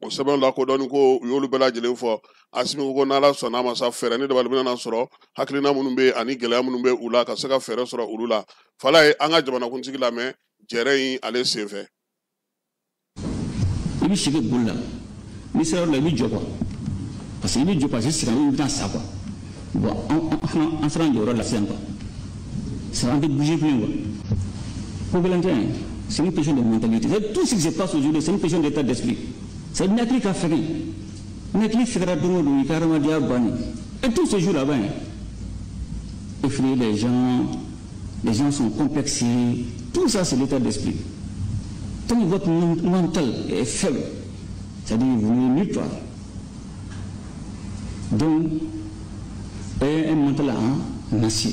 Speaker 10: o sɛbɛnw lakodɔnni ko, u y'olu bɛɛ lajɛlen fɔ. Asimi ko n'Ala sɔnna a ma sa, fɛɛrɛ ni dabali bɛna sɔrɔ hakilina minnu bɛ yen ani gɛlɛya minnu bɛ u la, ka se ka fɛɛrɛ sɔrɔ olu la. Fala ye an ka jamanakuntigi lamɛn jɛrɛ in ale senfɛ.
Speaker 11: I bɛ sigi boli la, n'i sera yɔrɔ la, i bɛ jɔ quoi, parce que i bɛ jɔ, parce que sisan i bɛna sa quoi. Bon, an fana an sera an jɔyɔrɔ la sisan quoi, c'est an tɛ bouger bilen quoi. Ko gɛlɛn tɛ, c'est une question de mentalité. C'est tout ce qui se passe aujourd'hui, c'est une question d'état d'esprit. C'est ni hakili ka fɛgɛn, ni hakili fɛgɛra don o don, i ka hadamadenya bannen. Et tout se joue là-bas, hein. Effrayer les gens, les gens sont complexés, tout ça, c'est l'état d'esprit. Tant que votre mental est faible, c'est-à-dire vous n'êtes nulle part. Donc, un mental en acier.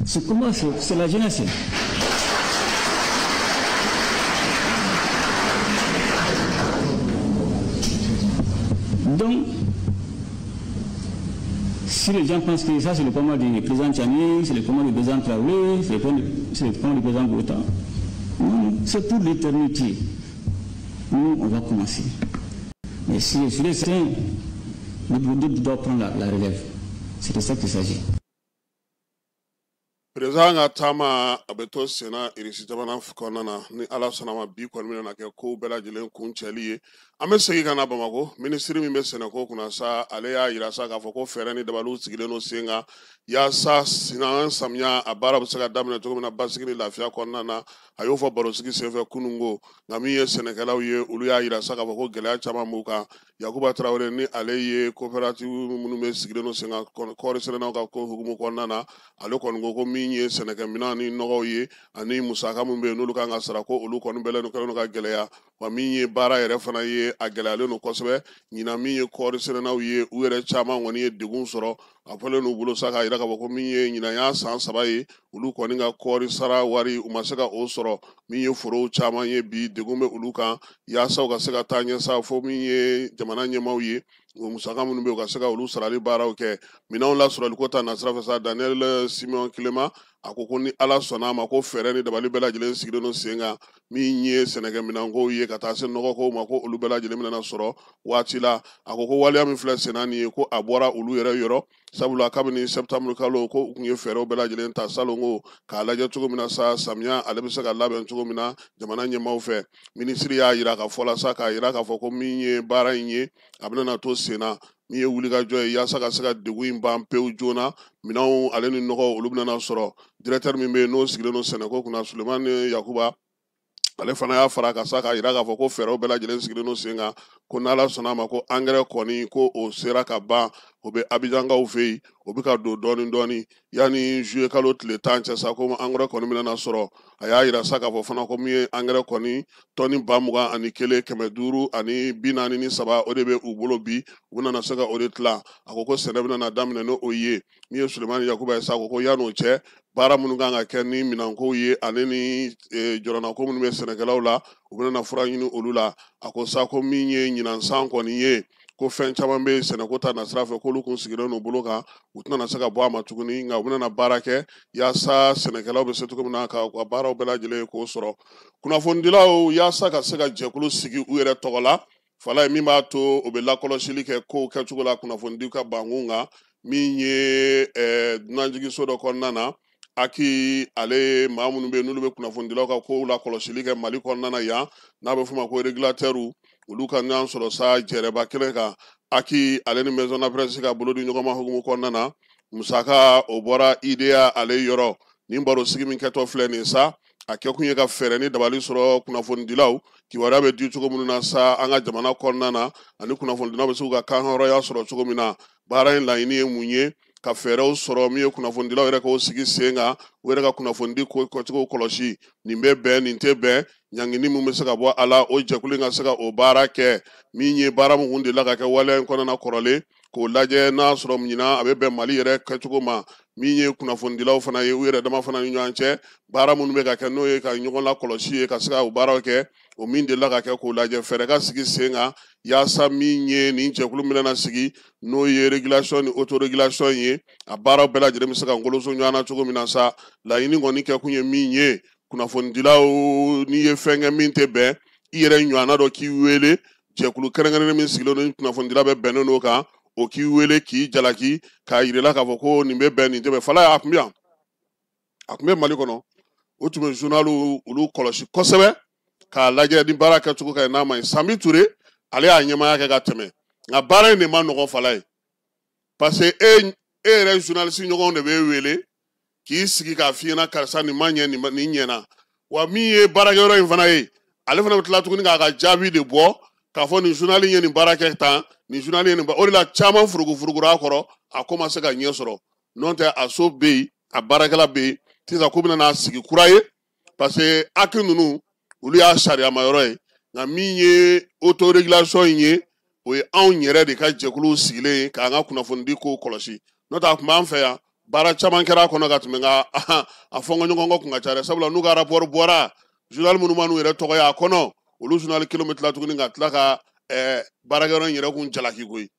Speaker 11: Ce combat, c'est la jeunesse. Donc, si les gens pensent que ça, c'est le combat du président Tchiani, c'est le combat du président Traoré, c'est le combat du président Goïta, non, c'est pour l'éternité. Nous, on va commencer. Mais si je suis certain, d'autres doivent prendre la relève. C'est de ça qu'il s'agit.
Speaker 10: Président ka taama a bɛ to senna Irisi jamana kɔnɔna na. Ni Ala sɔnna ma, bi kɔni bɛna kɛ kow bɛɛ lajɛlen kuncɛli ye. An bɛ segin ka na Bamakɔ. Minisiri min bɛ sɛnɛko kunna sa, ale y'a yira sa k'a fɔ ko fɛɛrɛ ni dabaliw sigilen don sen kan yaasa sinan samiya a baara bɛ se ka daminɛ cogo min na basigi ni lafiya kɔnɔna na. A y'o fɔ barosigi senfɛ kununko. Nka min ye sɛnɛkɛlaw ye, olu y'a yira sa k'a fɔ ko gɛlɛya caman b'u kan. Yakuba Tarawele, ni ale ye coopérative minnu bɛ sigilen don sen kan kɔɔri sɛnɛnaw ka ko hukumu kɔnɔna na, ale kɔni ko ko min ye sɛnɛkɛminɛn ni nɔgɔw ye ani musaka min bɛ yen n'olu kan ka sara, ko olu kɔni bɛɛ kɛlen don ka gɛlɛya. Wa min ye baara yɛrɛ fana ye, a gɛlɛyalen don kosɛbɛ ɲinan. Min ye kɔɔri sɛnɛnaw ye, u yɛrɛ caman kɔni ye degun sɔrɔ. A fɔlen n'u bolo sa k'a yira k'a fɔ ko min ye ɲinan y'a san 3 ye, olu kɔni ka kɔɔri sara wari, u ma se ka o sɔrɔ. Min ye forow caman ye bi, degun bɛ olu kan yaasa u ka se ka taa ɲɛ sa, fo min ye jamana ɲɛmaaw ye, o musaka minnu bɛ yen, u ka se ka olu sarali baaraw kɛ. Minɛnw lasɔrɔli ko ta nasira fɛ sa, Daniel Simeon Kilema, a ko ko ni Ala sɔnna a ma, ko fɛɛrɛ ni dabali bɛɛ lajɛlen sigilen don sen kan. Min ye sɛnɛkɛminɛnkow ye ka taa se nɔgɔkow ma, ko olu bɛɛ lajɛlen bɛna sɔrɔ waati la. A ko ko waleya min filɛ senna nin ye, ko a bɔra olu yɛrɛ yɔrɔ, sabula kabini septembre kalo, ko u tun ye fɛɛrɛw bɛɛ lajɛlen ta salon ko k'a lajɛ cogo min na sa, samiya ale bɛ se ka labɛn cogo min na jamana ɲɛmaaw fɛ. Minisiri y'a yira ka fɔ la sa, k'a yira k'a fɔ ko min ye baara in ye, a bɛna to sen na. Min ye wulikajɔ ye yaasa ka se ka degun in ban pewu joona, minɛnw ale ni nɔgɔw, olu bɛna sɔrɔ. Directeur min bɛ yen n'o sigilen don sɛnɛko kunna, Sulemani Yakuba, ale fana y'a fara ka sa k'a yira k'a fɔ ko fɛɛrɛw bɛɛ lajɛlen sigilen don sen kan, ko n'Ala sɔnna a ma, ko angɛrɛ kɔni, ko o sera ka ban, o bɛ Abijankaw fɛ yen, o bɛ ka don dɔɔni dɔɔni yanni juillet kalo tile 10 cɛ sa, ko angɛrɛ kɔni bɛna sɔrɔ. A y'a yira sa k'a fɔ fana ko min ye angɛrɛ kɔni tɔni 21,543, o de bɛ u bolo bi, u bɛna se ka o de tila. A ko ko sɛnɛ bɛna daminɛ n'o ye. Min ye Sulemani Yakuba ye sa, ko ko yan'o cɛ, baara minnu kan ka kɛ ni minɛnkow ye ale ni jɔrɔnako minnu bɛ sɛnɛkɛlaw la, u bɛna fura ɲini olu la. A ko sa ko min ye ɲinan san kɔni ye, ko fɛn caman bɛ sɛnɛko ta nasira fɛ, k'olu kun sigilen don bolo kan, u tɛna se ka bɔ a ma tuguni, nka u bɛna baara kɛ yaasa sɛnɛkɛlaw bɛ se cogo min na ka u ka baaraw bɛɛ lajɛlen k'o sɔrɔ. Kunnafonidilaw, yaasa ka se ka jɛkulu sigi u yɛrɛ tɔgɔ la fala ye, min b'a to o bɛ lakɔlɔsili kɛ kow kɛcogo la kunnafonidi ka bankun kan. Min ye dunanjiginso dɔ kɔnɔna na, Aki ale maa minnu bɛ yen n'olu bɛ kunnafonidilaw ka kow lakɔlɔsili kɛ Mali kɔnɔna na yan, n'a bɛ f'o ma ko régulateur, olu ka ɲɔgɔn sɔrɔ sa jɛrɛba kelen kan. Aki ale ni Maison de la Presse ka bolo di ɲɔgɔn ma hukumu kɔnɔna na, musaka o bɔra IDEA ale yɔrɔ. Nin barosigi min kɛtɔ filɛ nin sa, a kɛkun ye ka fɛɛrɛ ni dabali sɔrɔ kunnafonidilaw kibaruya bɛ di cogo minnu na sa an ka jamana kɔnɔna na, ani kunnafonidilaw bɛ se k'u ka kanhɔrɔnya sɔrɔ cogo min na. Baara in laɲini ye mun ye? Ka fɛɛrɛw sɔrɔ min ye kunnafonidilaw yɛrɛ k'o sigi sen kan, u yɛrɛ ka kunnafonidi kɛcogo kɔlɔsi, nin bɛ bɛn, nin tɛ bɛn, ɲangini min bɛ se ka bɔ a la, o jɛkulu in ka se ka o baara kɛ. Min ye baara min kun delila ka kɛ waleya in kɔnɔna kɔrɔlen, k'o lajɛ n'a sɔrɔ ɲinan a bɛ bɛn Mali yɛrɛ kɛcogo ma. Min ye kunnafonidilaw fana ye, u yɛrɛ dama fana ni ɲɔgɔn cɛ, baara minnu bɛ ka kɛ, n'o ye ka ɲɔgɔn lakɔlɔsi ye, ka se ka o baaraw kɛ, o min delila ka kɛ, k'o lajɛ, fɛɛrɛ ka sigi sen kan yaasa min ye nin jɛkulu min bɛna sigi, n'o ye régulation ni autorégulation ye, a baaraw bɛɛ lajɛlen bɛ se ka ngoloso ɲɔgɔn na cogo min na sa. Laɲini kɔni kɛkun ye min ye, kunnafonidilaw, n'i ye fɛn kɛ min tɛ bɛn, i yɛrɛ ɲɔgɔnna dɔ k'i wele, jɛkulu kɛrɛnkɛrɛnnen min sigilen don ni kunnafonidila bɛɛ bɛnnen n'o kan, o k'i wele k'i jalaki k'a yir'i la k'a fɔ ko nin bɛ bɛn, nin tɛ bɛn. Fala a tun bɛ yan, a tun bɛ Mali kɔnɔ, o tun bɛ journal olu kɔlɔsi kosɛbɛ k'a lajɛ ni baara kɛcogo ka ɲi n'a ma ɲi. Sami Ture, ale y'a ɲɛmaaya kɛ ka tɛmɛ, nka baara in de ma nɔgɔn fala ye, parce que e yɛrɛ journaliste ɲɔgɔnw de b'e wele k'i sigi k'a f'i ɲɛna, karisa nin ma ɲɛ, nin ɲɛna. Wa min ye baarakɛyɔrɔ in fana ye, ale fana bɛ tila tuguni k'a ka jaabi de bɔ k'a fɔ nin journal ye nin baara kɛ tan, nin journal ye nin. O de la caman furugufurugura a kɔrɔ, a ko ma se ka ɲɛ sɔrɔ. N'o tɛ, a so bɛ yen, a baarakɛla bɛ yen sisan, ko bɛna n'a sigi kura ye, parce que acte ninnu olu y'a sariyama yɔrɔ ye. Nka min ye autorégulation in ye, o ye anw yɛrɛ de ka jɛkuluw sigilen ye k'an ka kunnafonidi kow kɔlɔsi. N'o tɛ, a tun b'an fɛ yan, baara caman kɛra a kɔnɔ ka tɛmɛ, nka a fɔnkɔɲɔgɔnkɔ kun ka ca dɛ, sabula n'u ka rapport bɔra, journal minnu man'u yɛrɛ tɔgɔ ye a kɔnɔ, olu journal kelen bɛ tila tuguni ka tila ka baarakɛyɔrɔ in yɛrɛ kun jalaki koyi.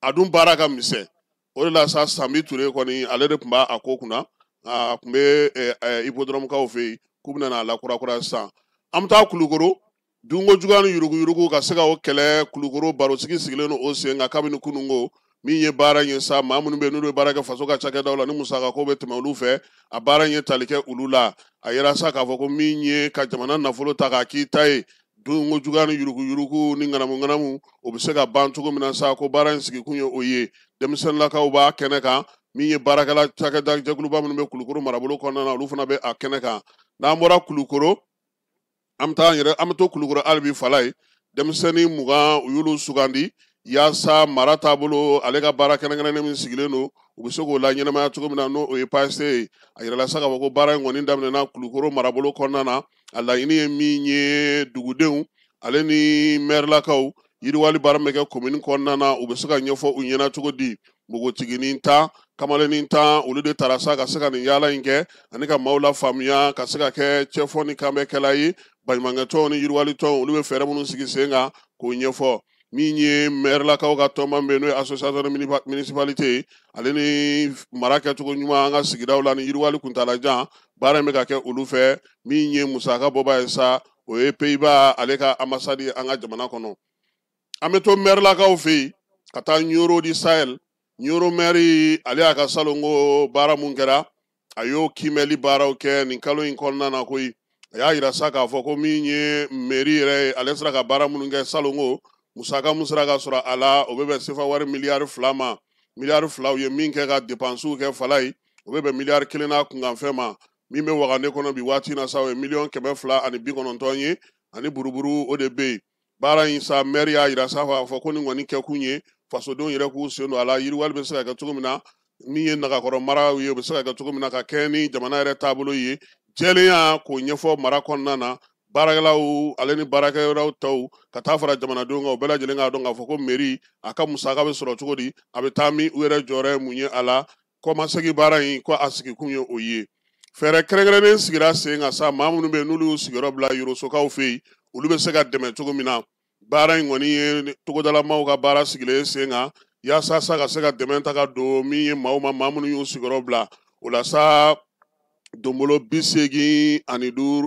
Speaker 10: A dun baara ka misɛn. O de la sa, Sami Ture kɔni, ale de tun b'a a ko kunna, a tun bɛ hippodrome kaw fɛ yen, k'u bɛna n'a lakurakura sisan. An bɛ taa Kulukoro. Dunko juguya ni yuruguyurugu ka se ka o kɛlɛ, Kulukoro barosigi sigilen don o sen kan kabini kununko. Min ye baara in ye sa, maa minnu bɛ yen n'olu bɛ baara kɛ faso ka cakɛdaw la ni musakako bɛ tɛmɛ olu fɛ, a baara in ye tali kɛ olu la. A yera sa k'a fɔ ko min ye ka jamana nafolo ta k'a k'i ta ye, dunko juguya ni yuruguyurugu ni ŋanamu-ŋanamu, o bɛ se ka ban cogo min na sa, ko baara in sigikun ye o ye. Denmisɛnninlakaw b'a kɛnɛ kan, min ye baarakɛla cakɛda jɛkuluba minnu bɛ Kulukoro marabolo kɔnɔna na, olu fana bɛ a kɛnɛ kan. N'an bɔra Kulukoro, an bɛ taa an yɛrɛ, an bɛ to Kulukoro hali bi fala ye. Denmisɛnnin 20 u y'olu sugandi yaasa mara taabolo ale ka baara kɛrɛnkɛrɛnnen min sigilen don, u bɛ se k'o la ɲɛnamaya cogo min na, n'o ye PAST ye. A yirala sa k'a fɔ ko baara in kɔni daminɛna Kulukoro marabolo kɔnɔna na. A laɲini ye min ye, dugudenw ale ni mɛrilakaw yiriwali baara min bɛ kɛ komini kɔnɔna na, u bɛ se ka ɲɛfɔ u ɲɛna cogo di. Npogotiginin 10, kamalennin 10, olu de taara sa ka se ka nin yaala in kɛ ani ka maaw lafaamuya ka se ka kɛ cɛfɔ ni kanbɛkɛla ye. Baɲumankɛtɔnw ni yiriwalitɔnw, olu bɛ fɛɛrɛ minnu sigi sen kan k'o ɲɛfɔ. Min ye mɛrilakaw ka tɔnba min bɛ yen, n'o ye association de municipalité ye, ale ni mara kɛcogo ɲuman an ka sigidaw la ni yiriwali kuntalajan, baara in bɛ ka kɛ olu fɛ. Min ye musaka bɔba ye sa, o ye Pays-Bas ale ka ambassade ye an ka jamana kɔnɔ. An bɛ to mɛrilakaw fɛ yen ka taa Ɲoro di Sahel. Ɲoro mɛri ale y'a ka salonko baara mun kɛra, a y'o kiimɛli baaraw kɛ nin kalo in kɔnɔna na koyi. A y'a yira sa k'a fɔ ko min ye mɛri yɛrɛ ye, ale sera ka baara minnu kɛ salonko, musaka mun sera ka sɔrɔ a la, o bɛ bɛn sefa wari miliyari 2 ma. Miliyari 2 u ye min kɛ ka depansiw kɛ fala ye, o bɛ bɛn miliyari 1 n'a kunkanfɛn ma. Min bɛ wagande kɔnɔ bi waati in na sa, o ye 290 miliyɔn ye ani buruburu, o de bɛ yen. Baara in sa, mɛri y'a yira sa k'a fɔ ko nin kɔni kɛkun ye fasodenw yɛrɛ k'u sen don a la, yiriwali bɛ se ka kɛ cogo min na, min ye nagakɔrɔ maraw ye, o bɛ se ka kɛ cogo min na ka kɛɲɛ ni jamana yɛrɛ taabolo ye, jɛlenya k'o ɲɛfɔ mara kɔnɔna na, baarakɛlaw ale ni baarakɛyɔrɔw tɔw ka taa fara jamanadenw kan, u bɛɛ lajɛlen k'a dɔn k'a fɔ ko mairie a ka musaka bɛ sɔrɔ cogo di, a bɛ taa min, u yɛrɛ jɔyɔrɔ ye mun ye a la. Kɔmasegin baara in ko a sigikun ye o ye. Fɛɛrɛ kɛrɛnkɛrɛnnen sigira sen kan sa, maa minnu bɛ yen n'olu y'u sigiyɔrɔ bila Yorosokaw fɛ yen, olu bɛ se ka dɛmɛ cogo min na. Baara in kɔni ye togodalamaw ka baara sigilen sen kan yaasa sa ka se ka dɛmɛ ta ka don min ye maaw ma, maa minnu y'u sigiyɔrɔ bila o la sa. Donbolo 85,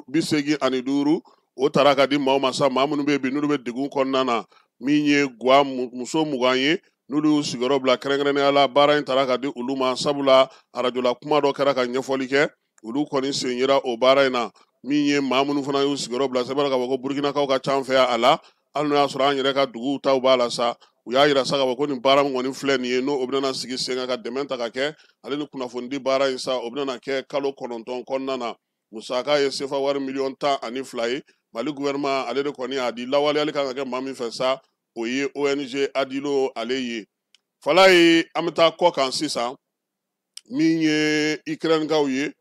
Speaker 10: 85, o taara ka di maaw ma sa, maa minnu bɛ yen bi n'olu bɛ degun kɔnɔna na. Min ye guwa muso 20 ye, n'olu y'u sigiyɔrɔ bila kɛrɛnkɛrɛnnenya la, baara in taara ka di olu ma, sabula arajola kuma dɔ kɛra ka ɲɛfɔli kɛ, olu kɔni sen yera o baara in na. Min ye maa minnu fana y'u sigiyɔrɔ bila, sɛbɛn k'a fɔ ko Burukinakaw ka ca an fɛ yan a la, hali n'o y'a sɔrɔ an yɛrɛ ka duguw taw b'a la sa. U y'a yira sa k'a fɔ ko nin baara min kɔni filɛ nin ye, n'o bɛna sigi sen kan ka dɛmɛ ta ka kɛ ale ni kunnafonidi baara in sa, o bɛna kɛ kalo 9 kɔnɔna na. Musaka ye sefa wari 12 miliyɔn ye. Mali gouvernement ale de kɔni y'a di. Lawaleyali kan ka kɛ maa min fɛ sa, o ye ONG Adilo ale ye. Fala ye, an bɛ taa kɔ kan sisan. Min ye Ukrainekaw ye,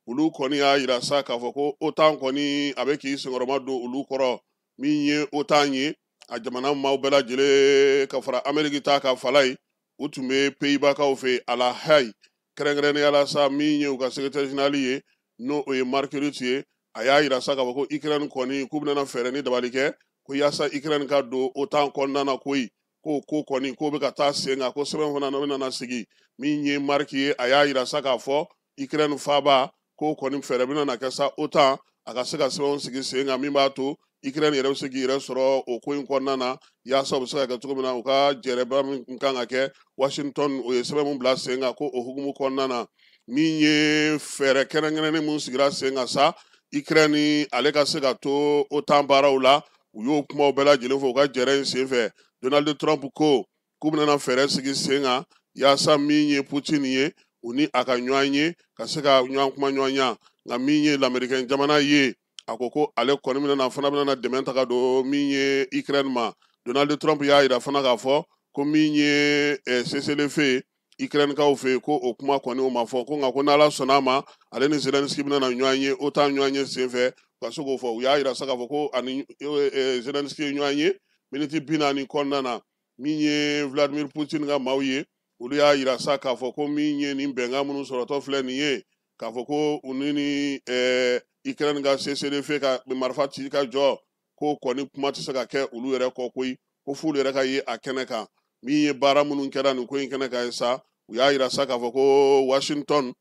Speaker 10: olu kɔni y'a yira sa k'a fɔ ko OTAN kɔni a bɛ k'i senkɔrɔma don olu kɔrɔ. Min ye OTAN ye, a jamana maaw bɛɛ lajɛlen ka fara Ameriki ta ka fala ye, u tun bɛ Pays-Bas-kaw fɛ a la Haye kɛrɛnkɛrɛnnenya la sa. Min ye u ka secrétaire général ye, n'o o ye Mark Rutte ye, a y'a yira sa k'a fɔ ko Ukraine kɔni k'u bɛna fɛɛrɛ ni dabali kɛ ko yaasa Ukraine ka don OTAN kɔnɔna na koyi. Ko ko kɔni k'o bɛ ka taa sen kan, ko sɛbɛn fana bɛna sigi. Min ye Mark ye, a y'a yira sa k'a fɔ Ukraine faaba ko kɔni fɛɛrɛ bɛna na kɛ sa, OTAN a ka se ka sɛbɛnw sigi sen kan min b'a to Ukraine yɛrɛ bɛ se k'i yɛrɛ sɔrɔ o ko in kɔnɔna na, yaasa u bɛ se ka kɛ cogo min na u ka jɛrɛba min kan ka kɛ Washington, o ye sɛbɛn min bila sen kan, ko o hukumu kɔnɔna na. Min ye fɛɛrɛ kɛrɛnkɛrɛnnen mun sigira sen kan sa, Ukraine ale ka se ka to OTAN baaraw la, u y'o kumaw bɛɛ lajɛlen fɔ u ka jɛrɛ in sen fɛ. Donald Trump ko k'u bɛna fɛɛrɛ sigi sen kan yaasa min ye Putin ye, u ni a ka ɲɔgɔn ye ka se ka ɲɔgɔn kuma ɲɔgɔnya. Nka min ye lamɛrikɛn jamana ye, a ko ko ale kɔni bɛna fana bɛna dɛmɛ ta ka don min ye Ukraine ma. Donald Trump y'a yira fana k'a fɔ ko min ye cessez-le-feu ye Ukraine-kaw fɛ yen, ko o kuma kɔni o ma fɔ ko, nka ko n'Ala sɔnna a ma, ale ni Zelensky bɛna na ɲɔgɔn ye OTAN ɲɔgɔn ye senfɛ ka se k'o fɔ. U y'a yira sa k'a fɔ ko ani Zelensky ye ɲɔgɔn ye miniti 40 kɔnɔna na. Min ye Vladimir Poutine ka maaw ye, olu y'a yira sa k'a fɔ ko min ye nin bɛnkan minnu sɔrɔtɔ filɛ nin ye, k'a fɔ ko u ni Ukraine ka cessez-le-feu ka marifa ci ka jɔ, ko kɔni kuma tɛ se ka kɛ olu yɛrɛ kɔ koyi, ko f'olu yɛrɛ ka ye a kɛnɛ kan. Min ye baara minnu kɛra nin ko in kɛnɛ kan ye sa, u y'a yira sa k'a fɔ ko Washington,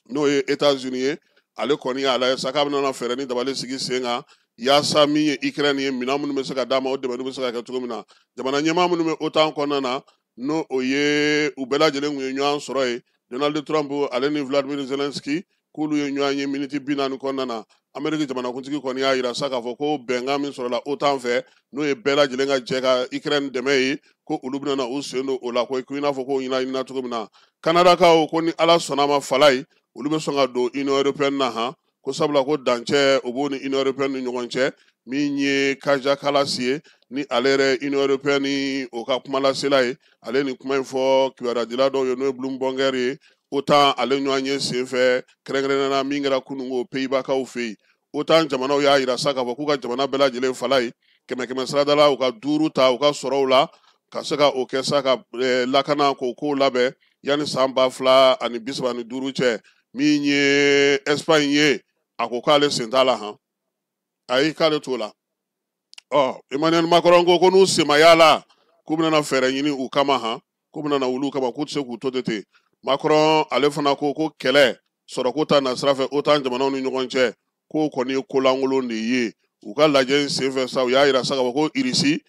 Speaker 10: n'o ye États-Unis ye, ale kɔni y'a lajɛ sa k'a bɛna fɛɛrɛ ni dabali sigi sen kan yaasa min ye Ukraine ye, minɛn minnu bɛ se ka d'a ma, o dɛmɛ bɛ se ka kɛ cogo min na. Jamana ɲɛmaa minnu bɛ OTAN kɔnɔna na, N'o o ye u bɛɛ lajɛlen kun ye ɲɔgɔn sɔrɔ yen. Donald Trump ale ni Vladimir Zelensky, k'olu ye ɲɔgɔn ye miniti 40 kɔnɔna na. Ameriki jamanakuntigi kɔni y'a yira sa k'a fɔ ko bɛnkan min sɔrɔla OTAN fɛ, n'o ye bɛɛ lajɛlen ka jɛ ka Ukraine dɛmɛ ye, ko olu bɛna na u sen don o la, ko i n'a fɔ ko ɲɛna cogo min na. Kanadakaw ko ni Ala sɔnna ma, fala ye, olu bɛ sɔn ka don Union européenne na han, ko sabula ko dancɛ o b'o ni Union européenne ni ɲɔgɔn cɛ. Min ye Kaja Kallas ye, ni ale yɛrɛ Union européenne ni o ka kumalasela ye, ale ni kuma in fɔ kibaruyadila dɔw ye, n'o ye Bloomberg ye. OTAN ale ɲɔgɔn ye senfɛ, kɛrɛnkɛrɛnnenya la min kɛra kununko Pays-Bas-kaw fɛ yen. OTAN jamanaw y'a yira sa k'a fɔ k'u ka jamana bɛɛ lajɛlen fala ye kɛmɛ kɛmɛ sarada la, u ka 5 ta u ka sɔrɔw la ka se ka o kɛ sa ka lakana k'o kow labɛn yanni san 2035 cɛ. Min ye Espagne ye, a ko k'ale sen t'a la han, ayi, k'ale t'o la. Ɔ Emmanuel Macron ko n'u senma la, k'u bɛna fɛɛrɛ ɲini u kama han, k'u bɛna wuli u kama, k'u tɛ se k'u to ten. Macron ale fana ko ko kɛlɛ sɔrɔko ta nasira fɛ OTAN jamanaw ni ɲɔgɔn cɛ, k'o kɔni ye kolankolon de ye. U ka lajɛ in senfɛ sa, u y'a yira sa k'a fɔ ko Irisi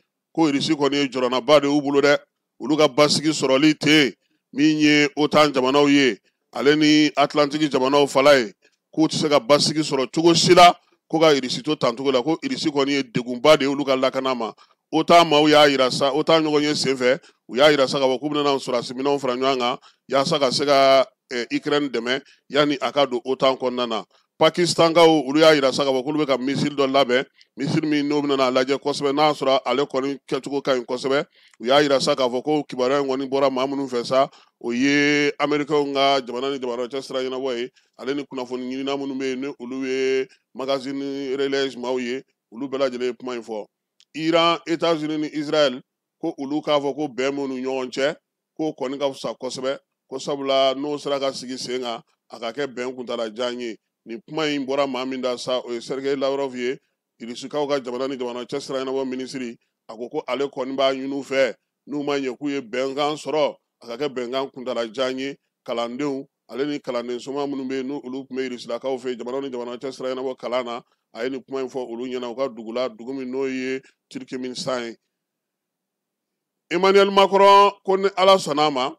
Speaker 10: kɔni ye jɔrɔnaba de y'u bolo dɛ, olu ka basigi sɔrɔli tɛ yen. Min ye OTAN jamanaw ye, ale ni Atlantiki jamanaw fala ye, k'u tɛ se ka basigi sɔrɔ cogo si la ko ka Irisi to tancogo la, ko Irisi kɔni ye degunba de ye olu ka lakana ma. OTAN maaw y'a yira sa, OTAN ɲɔgɔn ye senfɛ, u y'a yira sa k'a fɔ k'u bɛna sɔrɔdasi minɛnw fara ɲɔgɔn kan yaasa ka se ka Ukraine dɛmɛ yanni a ka don OTAN kɔnɔna na. Pakistankaw olu y'a yira sa k'a fɔ k'olu bɛ ka missile dɔ labɛn, missile min n'o bɛna lajɛ kosɛbɛ n'a sɔrɔ ale kɔni kɛcogo ka ɲi kosɛbɛ. U y'a yira sa k'a fɔ ko kibaruya in kɔni bɔra maa minnu fɛ sa, o ye Américains ka jamana ni jamana cɛ sira ɲɛnabɔ ye, ale ni kunnafoni ɲinina minnu bɛ yen ni olu ye magazine Relais maaw ye, olu bɛɛ lajɛlen ye kuma in fɔ. Iran, États-Unis ni Israël, ko olu k'a fɔ ko bɛn minnu ɲɔgɔn cɛ, k'o kɔni ka fisa kosɛbɛ, ko sabula n'o sera ka sigi sen kan, a ka kɛ bɛn kuntalajan ye. Nin kuma in bɔra maa min da sa, o ye Sergei Lavrov ye, Irisikaw ka jamana ni jamana cɛ sira ɲɛnabɔ minisiri. A ko ko ale kɔni b'a ɲini u fɛ, n'u ma ɲɛ k'u ye bɛnkan sɔrɔ, a ka kɛ bɛnkan kuntalajan ye. Kalandenw ale ni kalanden soma minnu bɛ yen, n'olu tun bɛ Irisilakaw fɛ jamana ni jamana cɛ sira ɲɛnabɔ kalan na, a ye nin kuma in fɔ olu ɲɛna u ka dugu la, dugu min n'o ye Turkménistan ye. Emmanuel Macron ko ni Ala sɔnna a ma,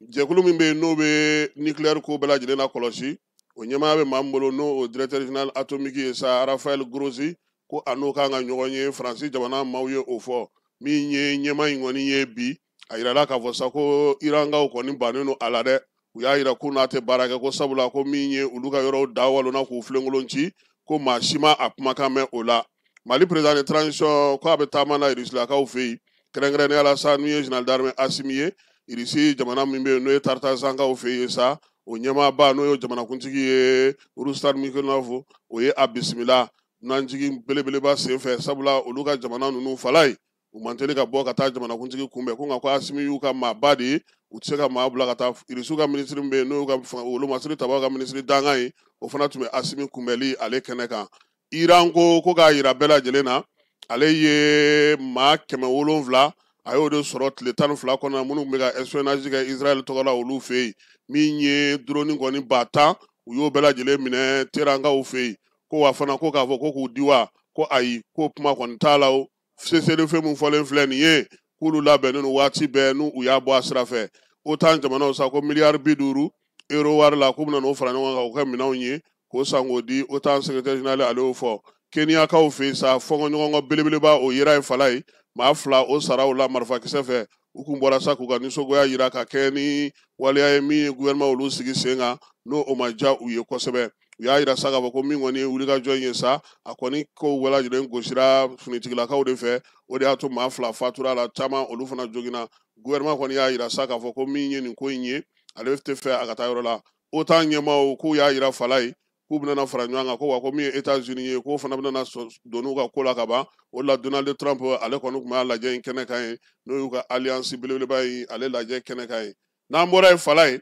Speaker 10: jɛkulu min bɛ yen n'o bɛ nucléaire ko bɛɛ lajɛlen na kɔlɔsi, o ɲɛmaaya bɛ maa min bolo, n'o o directeur général atomique ye sa, Raphaël Grossi, ko a n'o kan ka ɲɔgɔn ye Faransi jamana maaw ye o fɔ. Min ye ɲɛmaa in kɔni ye bi, a yirala k'a fɔ sa ko Irankaw kɔni bannen don a la dɛ. U y'a yira k'u n'a tɛ baara kɛ, ko sabula ko min ye olu ka yɔrɔw da walonna k'u filenkolon ci, ko maa si ma a kumakan mɛn o la. Mali président de transition ko a bɛ taama na Irisilakaw fɛ yen, kɛrɛnkɛrɛnnenya la sa n'u ye général d'armée Assimi ye, Irisi jamana min bɛ yen n'o ye Tartasankaw fɛ yen sa, o ɲɛmaaba n'o ye jamanakuntigi ye Rustam Mikhailovich, o ye a bisimila nanjigin belebeleba senfɛ, sabula olu ka jamana ninnu fala ye, u man teli ka bɔ ka taa jamanakuntigi kunbɛn, ko nka ko Assimi y'u ka maaba de ye, u tɛ se ka maa bila ka taa. Irisiw ka minisiri min bɛ yen n'o y'u ka wolomasiri tabaw ka minisiri dangan ye, o fana tun bɛ Assimi kunbɛli ale kɛnɛ kan. Iran ko k'a yira bɛɛ lajɛlen na, ale ye maa 700 a y'o de sɔrɔ tile 12 kɔnɔ, minnu tun bɛ ka espionnage kɛ Israël tɔgɔ la olu fɛ yen. Min ye drone kɔni 10,000, u y'o bɛɛ lajɛlen minɛ Teherankaw fɛ yen. Ko wa fana ko k'a fɔ ko k'u di wa, ko ayi, ko kuma kɔni t'a la o. Cessez-le-feu min fɔlen filɛ nin ye, k'olu labɛnnen don waati bɛɛ n'u u y'a bɔ a sira fɛ. OTAN jamanaw sa ko miliyari 50 euro wari la, k'u bɛna n'o fara ɲɔgɔn kan k'o kɛ minɛnw ye k'o san k'o di. OTAN secrétaire général ale y'o fɔ. Keniyakaw fɛ yen sa, fɔnkɔɲɔgɔnkɔ belebeleba o yera ye fala ye, maa 2 o sara o la marifakisɛ fɛ. U kun bɔra sa k'u ka nisɔngoya yira ka kɛ ni waleya ye min ye gouvernement olu sigi sen kan, n'o o ma diya u ye kosɛbɛ. U y'a yira sa k'a fɔ ko min kɔni ye wulikajɔ in ye sa, a kɔni kow bɛɛ lajɛlen gosira finitigilakaw de fɛ, o de y'a to maa 2 fatura la, caman olu fana joginna. Gouvernement kɔni y'a yira sa k'a fɔ ko min ye nin ko in ye, ale tɛ fɛ a ka taa yɔrɔ la. OTAN ɲɛmaaw k'u y'a yira fala ye, k'u bɛna fara ɲɔgɔn kan, ko wa ko min ye États-Unis ye, k'o fana bɛna don n'u ka ko la ka ban. O la Donald Trump ale kɔni tun b'a lajɛ in kɛnɛ kan ye, n'o y'u ka alliance belebeleba ye, ale lajɛ kɛnɛ kan ye. N'an bɔra yen fala ye,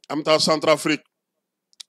Speaker 10: an bɛ taa Centrafrique.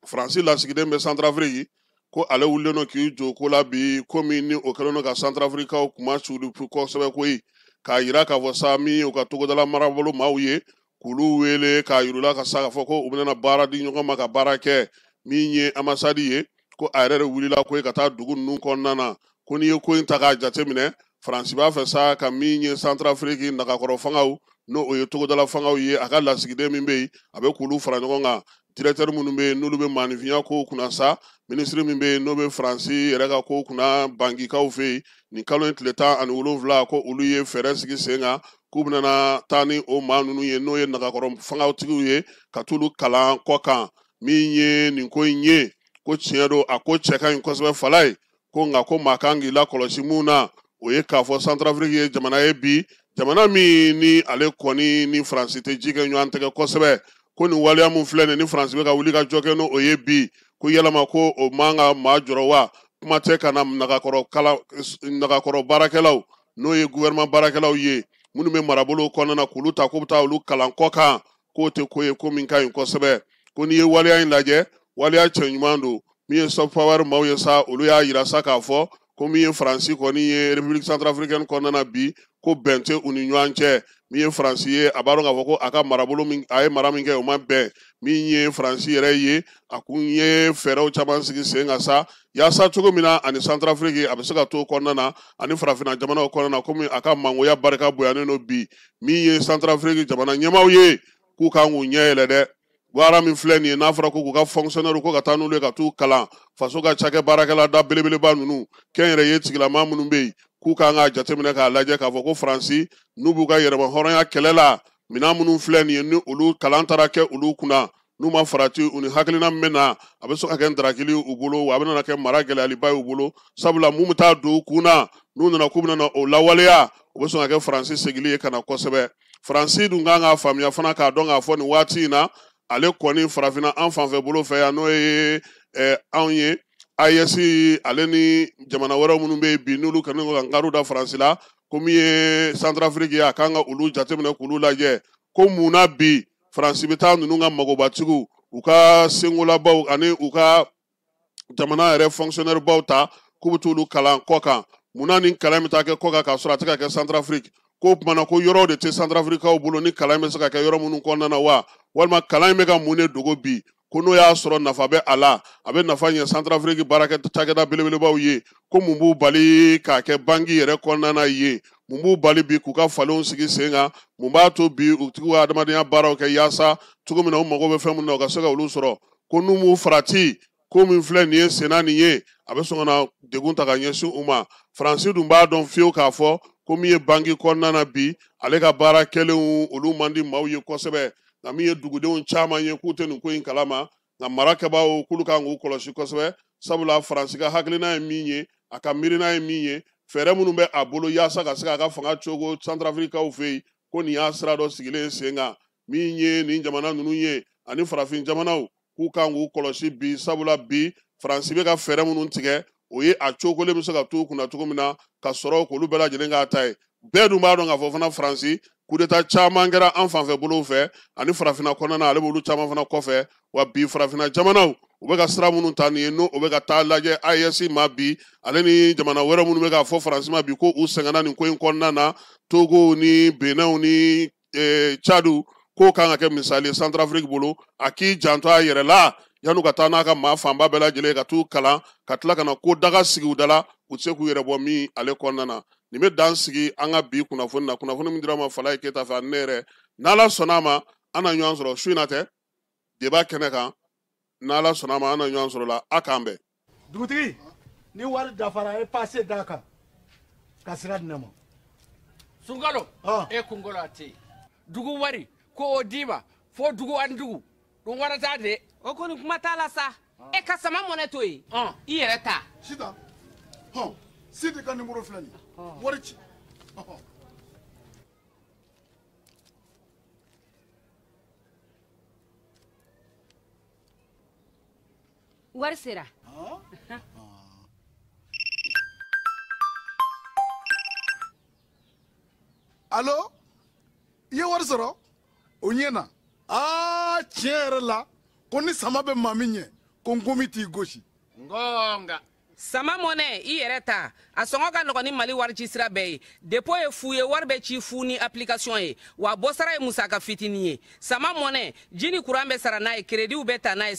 Speaker 10: Faransi lasigiden bɛ Centrafrique, ko ale wulilen don k'i jɔ ko la bi, komi ni o kɛlen don ka Centrafricaw kuma suli kosɛbɛ koyi, k'a yira k'a fɔ sa min ye u ka togodala marabolo maaw ye, k'olu wele k'a yir'u la ka sa k'a fɔ ko u bɛna baara di ɲɔgɔn ma ka baara kɛ. Min ye ambassade ye, ko a yɛrɛ de wulila koyi ka taa dugu ninnu kɔnɔna na, ko n'i ye ko in ta k'a jateminɛ, Faransi b'a fɛ sa ka min ye Centrafrique nagakɔrɔ fangaw n'o o ye togodala fangaw ye, a ka lasigiden min bɛ yen a bɛ k'olu fara ɲɔgɔn kan, directeur minnu bɛ yen n'olu bɛ maaninfinya kow kunna sa, minisiri min bɛ yen n'o bɛ Faransi yɛrɛ ka kow kunna bankikaw fɛ yen, nin kalo in tile 17 ko olu ye fɛɛrɛ sigi sen kan k'u bɛna taa ni o maa ninnu ye n'o ye nagakɔrɔ fangawtigiw ye ka t'olu kalan kɔ kan. Min ye nin ko in ye ko tiɲɛ don, a ko cɛ ka ɲi kosɛbɛ fala ye, ko nka ko maa kan k'i lakɔlɔsi mun na, o ye k'a fɔ Centrafrique ye jamana ye bi, jamana min ni ale kɔni ni Faransi tɛ ji kɛ ɲɔgɔn tɛgɛ kosɛbɛ, ko nin waleya mun filɛ nin ni Faransi bɛ ka wuli ka jɔ kɛ n'o ye bi, ko yalama ko o man ka maa jɔrɔ wa, kuma tɛ ka na nagakɔrɔ baarakɛlaw n'o ye gouvernement baarakɛlaw ye minnu bɛ marabolo kɔnɔna na k'olu ta k'u bɛ taa olu kalan kɔ kan, k'o tɛ ko ye ko min ka ɲi kosɛbɛ. Ko n'i ye waleya in lajɛ, waleya cɛ ɲuman don. Min ye soft power maaw ye sa, olu y'a yira sa k'a fɔ ko min ye Faransi kɔni ye République centrafricaine kɔnɔna na bi, ko bɛn tɛ u ni ɲɔgɔn cɛ. Min ye Faransi ye, a b'a dɔn k'a fɔ ko a ka marabolo min a ye mara min kɛ o ma bɛn. Min ye Faransi yɛrɛ ye, a kun ye fɛɛrɛw caman sigi sen kan sa, yaasa cogo min na ani Centrafrique a bɛ se ka to kɔnɔna na ani farafinna jamanaw kɔnɔna na, komi a ka mangoya barika bonyanen don bi. Min ye Centrafrique jamana ɲɛmaaw ye, k'u kan k'u ɲɛ yɛlɛ dɛ. Baara min filɛ nin ye, n'a fɔra ko k'u ka fonctionnaire ko ka taa n'olu ye ka t'u kalan faso ka cakɛ baarakɛla da belebeleba ninnu, kɛnyɛrɛye tigilamaa minnu bɛ yen, k'u kan k'a jateminɛ k'a lajɛ k'a fɔ ko Faransi n'u b'u ka yɛrɛmahɔrɔnya kɛlɛ la, minɛn minnu filɛ nin ye ni olu kalan taara kɛ olu kunna, n'u ma farati u ni hakilina min bɛ na, a bɛ sɔn ka kɛ ntarakili u bolo, wa a bɛna kɛ mara gɛlɛyaliba ye u bolo, sabula mun bɛ taa don u kun na n'u nana k'u bɛna o lawaleya, o bɛ sɔn ka kɛ Faransi segili ye ka na kosɛbɛ. Faransi dun kan k'a faamuya fana k'a dɔn k'a fɔ nin waati in na, ale kɔni farafinna an fanfɛ bolo fɛ yan n'o ye anw ye AES ale ni jamana wɛrɛw minnu bɛ yen bi n'olu kɛlen don ka nkariw da Faransi la, ko min ye Centrafrique ye, a kan ka olu jateminɛ k'olu lajɛ, ko mun na bi Faransi bɛ taa ninnu ka magobatigiw, u ka sengolabaw ani u ka jamana yɛrɛ fonctionnaire baw ta k'u bɛ t'olu kalan kɔ kan, mun na nin kalan bɛ taa kɛ kɔ kan k'a sɔrɔ a tɛ ka kɛ Centrafrique? Ko tuma na ko yɔrɔw de tɛ Centrafricaw bolo ni kalan bɛ se ka kɛ yɔrɔ minnu kɔnɔna na wa, walima kalan in bɛ ka mun de dogo bi, ko n'o y'a sɔrɔ nafa bɛ a la, a bɛ nafa ɲɛ Centrafrique baarakɛ cakɛda belebelebaw ye, ko mun b'u bali k'a kɛ banki yɛrɛ kɔnɔna na ye, mun b'u bali bi k'u ka falenw sigi sen kan, mun b'a to bi u tigiw ka adamadenya baaraw kɛ yaasa cogo min na u mago bɛ fɛn minnu na u ka se ka olu sɔrɔ, ko n'u m'u farati ko min filɛ nin ye senna nin ye, a bɛ sɔn ka na degun ta ka ɲɛsin u ma. Faransi dun b'a dɔn fiyewu k'a fɔ ko min ye banki kɔnɔna na bi, ale ka baara kɛlenw olu man di maaw ye kosɛbɛ, nka min ye dugudenw caman ye k'u tɛ nin ko in kalama, nka marakɛbaaw k'olu kan k'u kɔlɔsi kosɛbɛ, sabula Faransi ka hakilina ye min ye, a ka miirina ye min ye, fɛɛrɛ minnu bɛ a bolo yaasa ka se k'a ka fanga cogo Centrafricaw fɛ yen, ko nin y'a sira dɔ sigilen sen kan. Min ye nin jamana ninnu ye ani farafin jamanaw, k'u kan k'u kɔlɔsi bi, sabula bi Faransi bɛ ka fɛɛrɛ minnu tigɛ, o ye a cogolen bɛ se ka t'u kunna cogo min na ka sɔrɔ k'olu bɛɛ lajɛlen k'a ta ye. Bɛɛ dun b'a dɔn k'a fɔ fana Faransi coup d'état caman kɛra an fanfɛ bolow fɛ ani farafinna kɔnɔna na, ale b'olu caman fana kɔfɛ, wa bi farafinna jamanaw u bɛ ka sira minnu ta nin ye, n'o bɛ ka taa lajɛ AES ma bi, ale ni jamana wɛrɛ minnu bɛ k'a fɔ Faransi ma bi ko u sɛgɛnna nin ko in kɔnɔna na, Togo ni Benin ni Tchad, k'o kan ka kɛ misali ye Centrafrique bolo, a k'i janto a yɛrɛ la yan'u ka taa n'a ka maa fanba bɛɛ lajɛlen ka t'u kalan ka tila ka na ko daga sigi u da la, u tɛ se k'u yɛrɛ bɔ min ale kɔnɔna na. Nin bɛ dan sigi an ka bi kunnafoni na, kunnafoni min dira ma Falaye Keyita fɛ ani ne yɛrɛ, n'Ala sɔnna a ma an na ɲɔgɔn sɔrɔ su in na tɛ débat kɛnɛ kan, n'Ala sɔnna a ma an na ɲɔgɔn sɔrɔ la, a k'an bɛn.
Speaker 12: Dugutigi, ni wari dafara e passe d'a kan ka sira di ne ma.
Speaker 13: Sunkalo, e kunkolo a tɛ yen. Dugu wari ko o d'i ma fo dugu ani dugu dun wara t'a de.
Speaker 14: O kɔni kuma t'a la sa. E ka sama mɔnɛ to yen, i yɛrɛ ta.
Speaker 12: Sitan, hɔn, Sidi ka numéro filɛ nin ye, wari ci.
Speaker 14: Wari sera.
Speaker 12: Allo, i ye wari sɔrɔ? O ɲɛ na. Aa, tiɲɛ yɛrɛ la, ko ni sama bɛ maa min ɲɛ, ko nkomi t'i gosi.
Speaker 13: Ngonga.
Speaker 14: Sama mɔnɛ, i yɛrɛ ta. A sɔngɔ ka nɔgɔn ni Mali wari ci sira bɛɛ ye. Dépôt ye fu ye, wari bɛ ci fu ni application ye. Wa bɔsara ye musaka fitinin ye. Sama mɔnɛ, ji ni courant bɛ sara n'a ye, crédit bɛ ta n'a ye.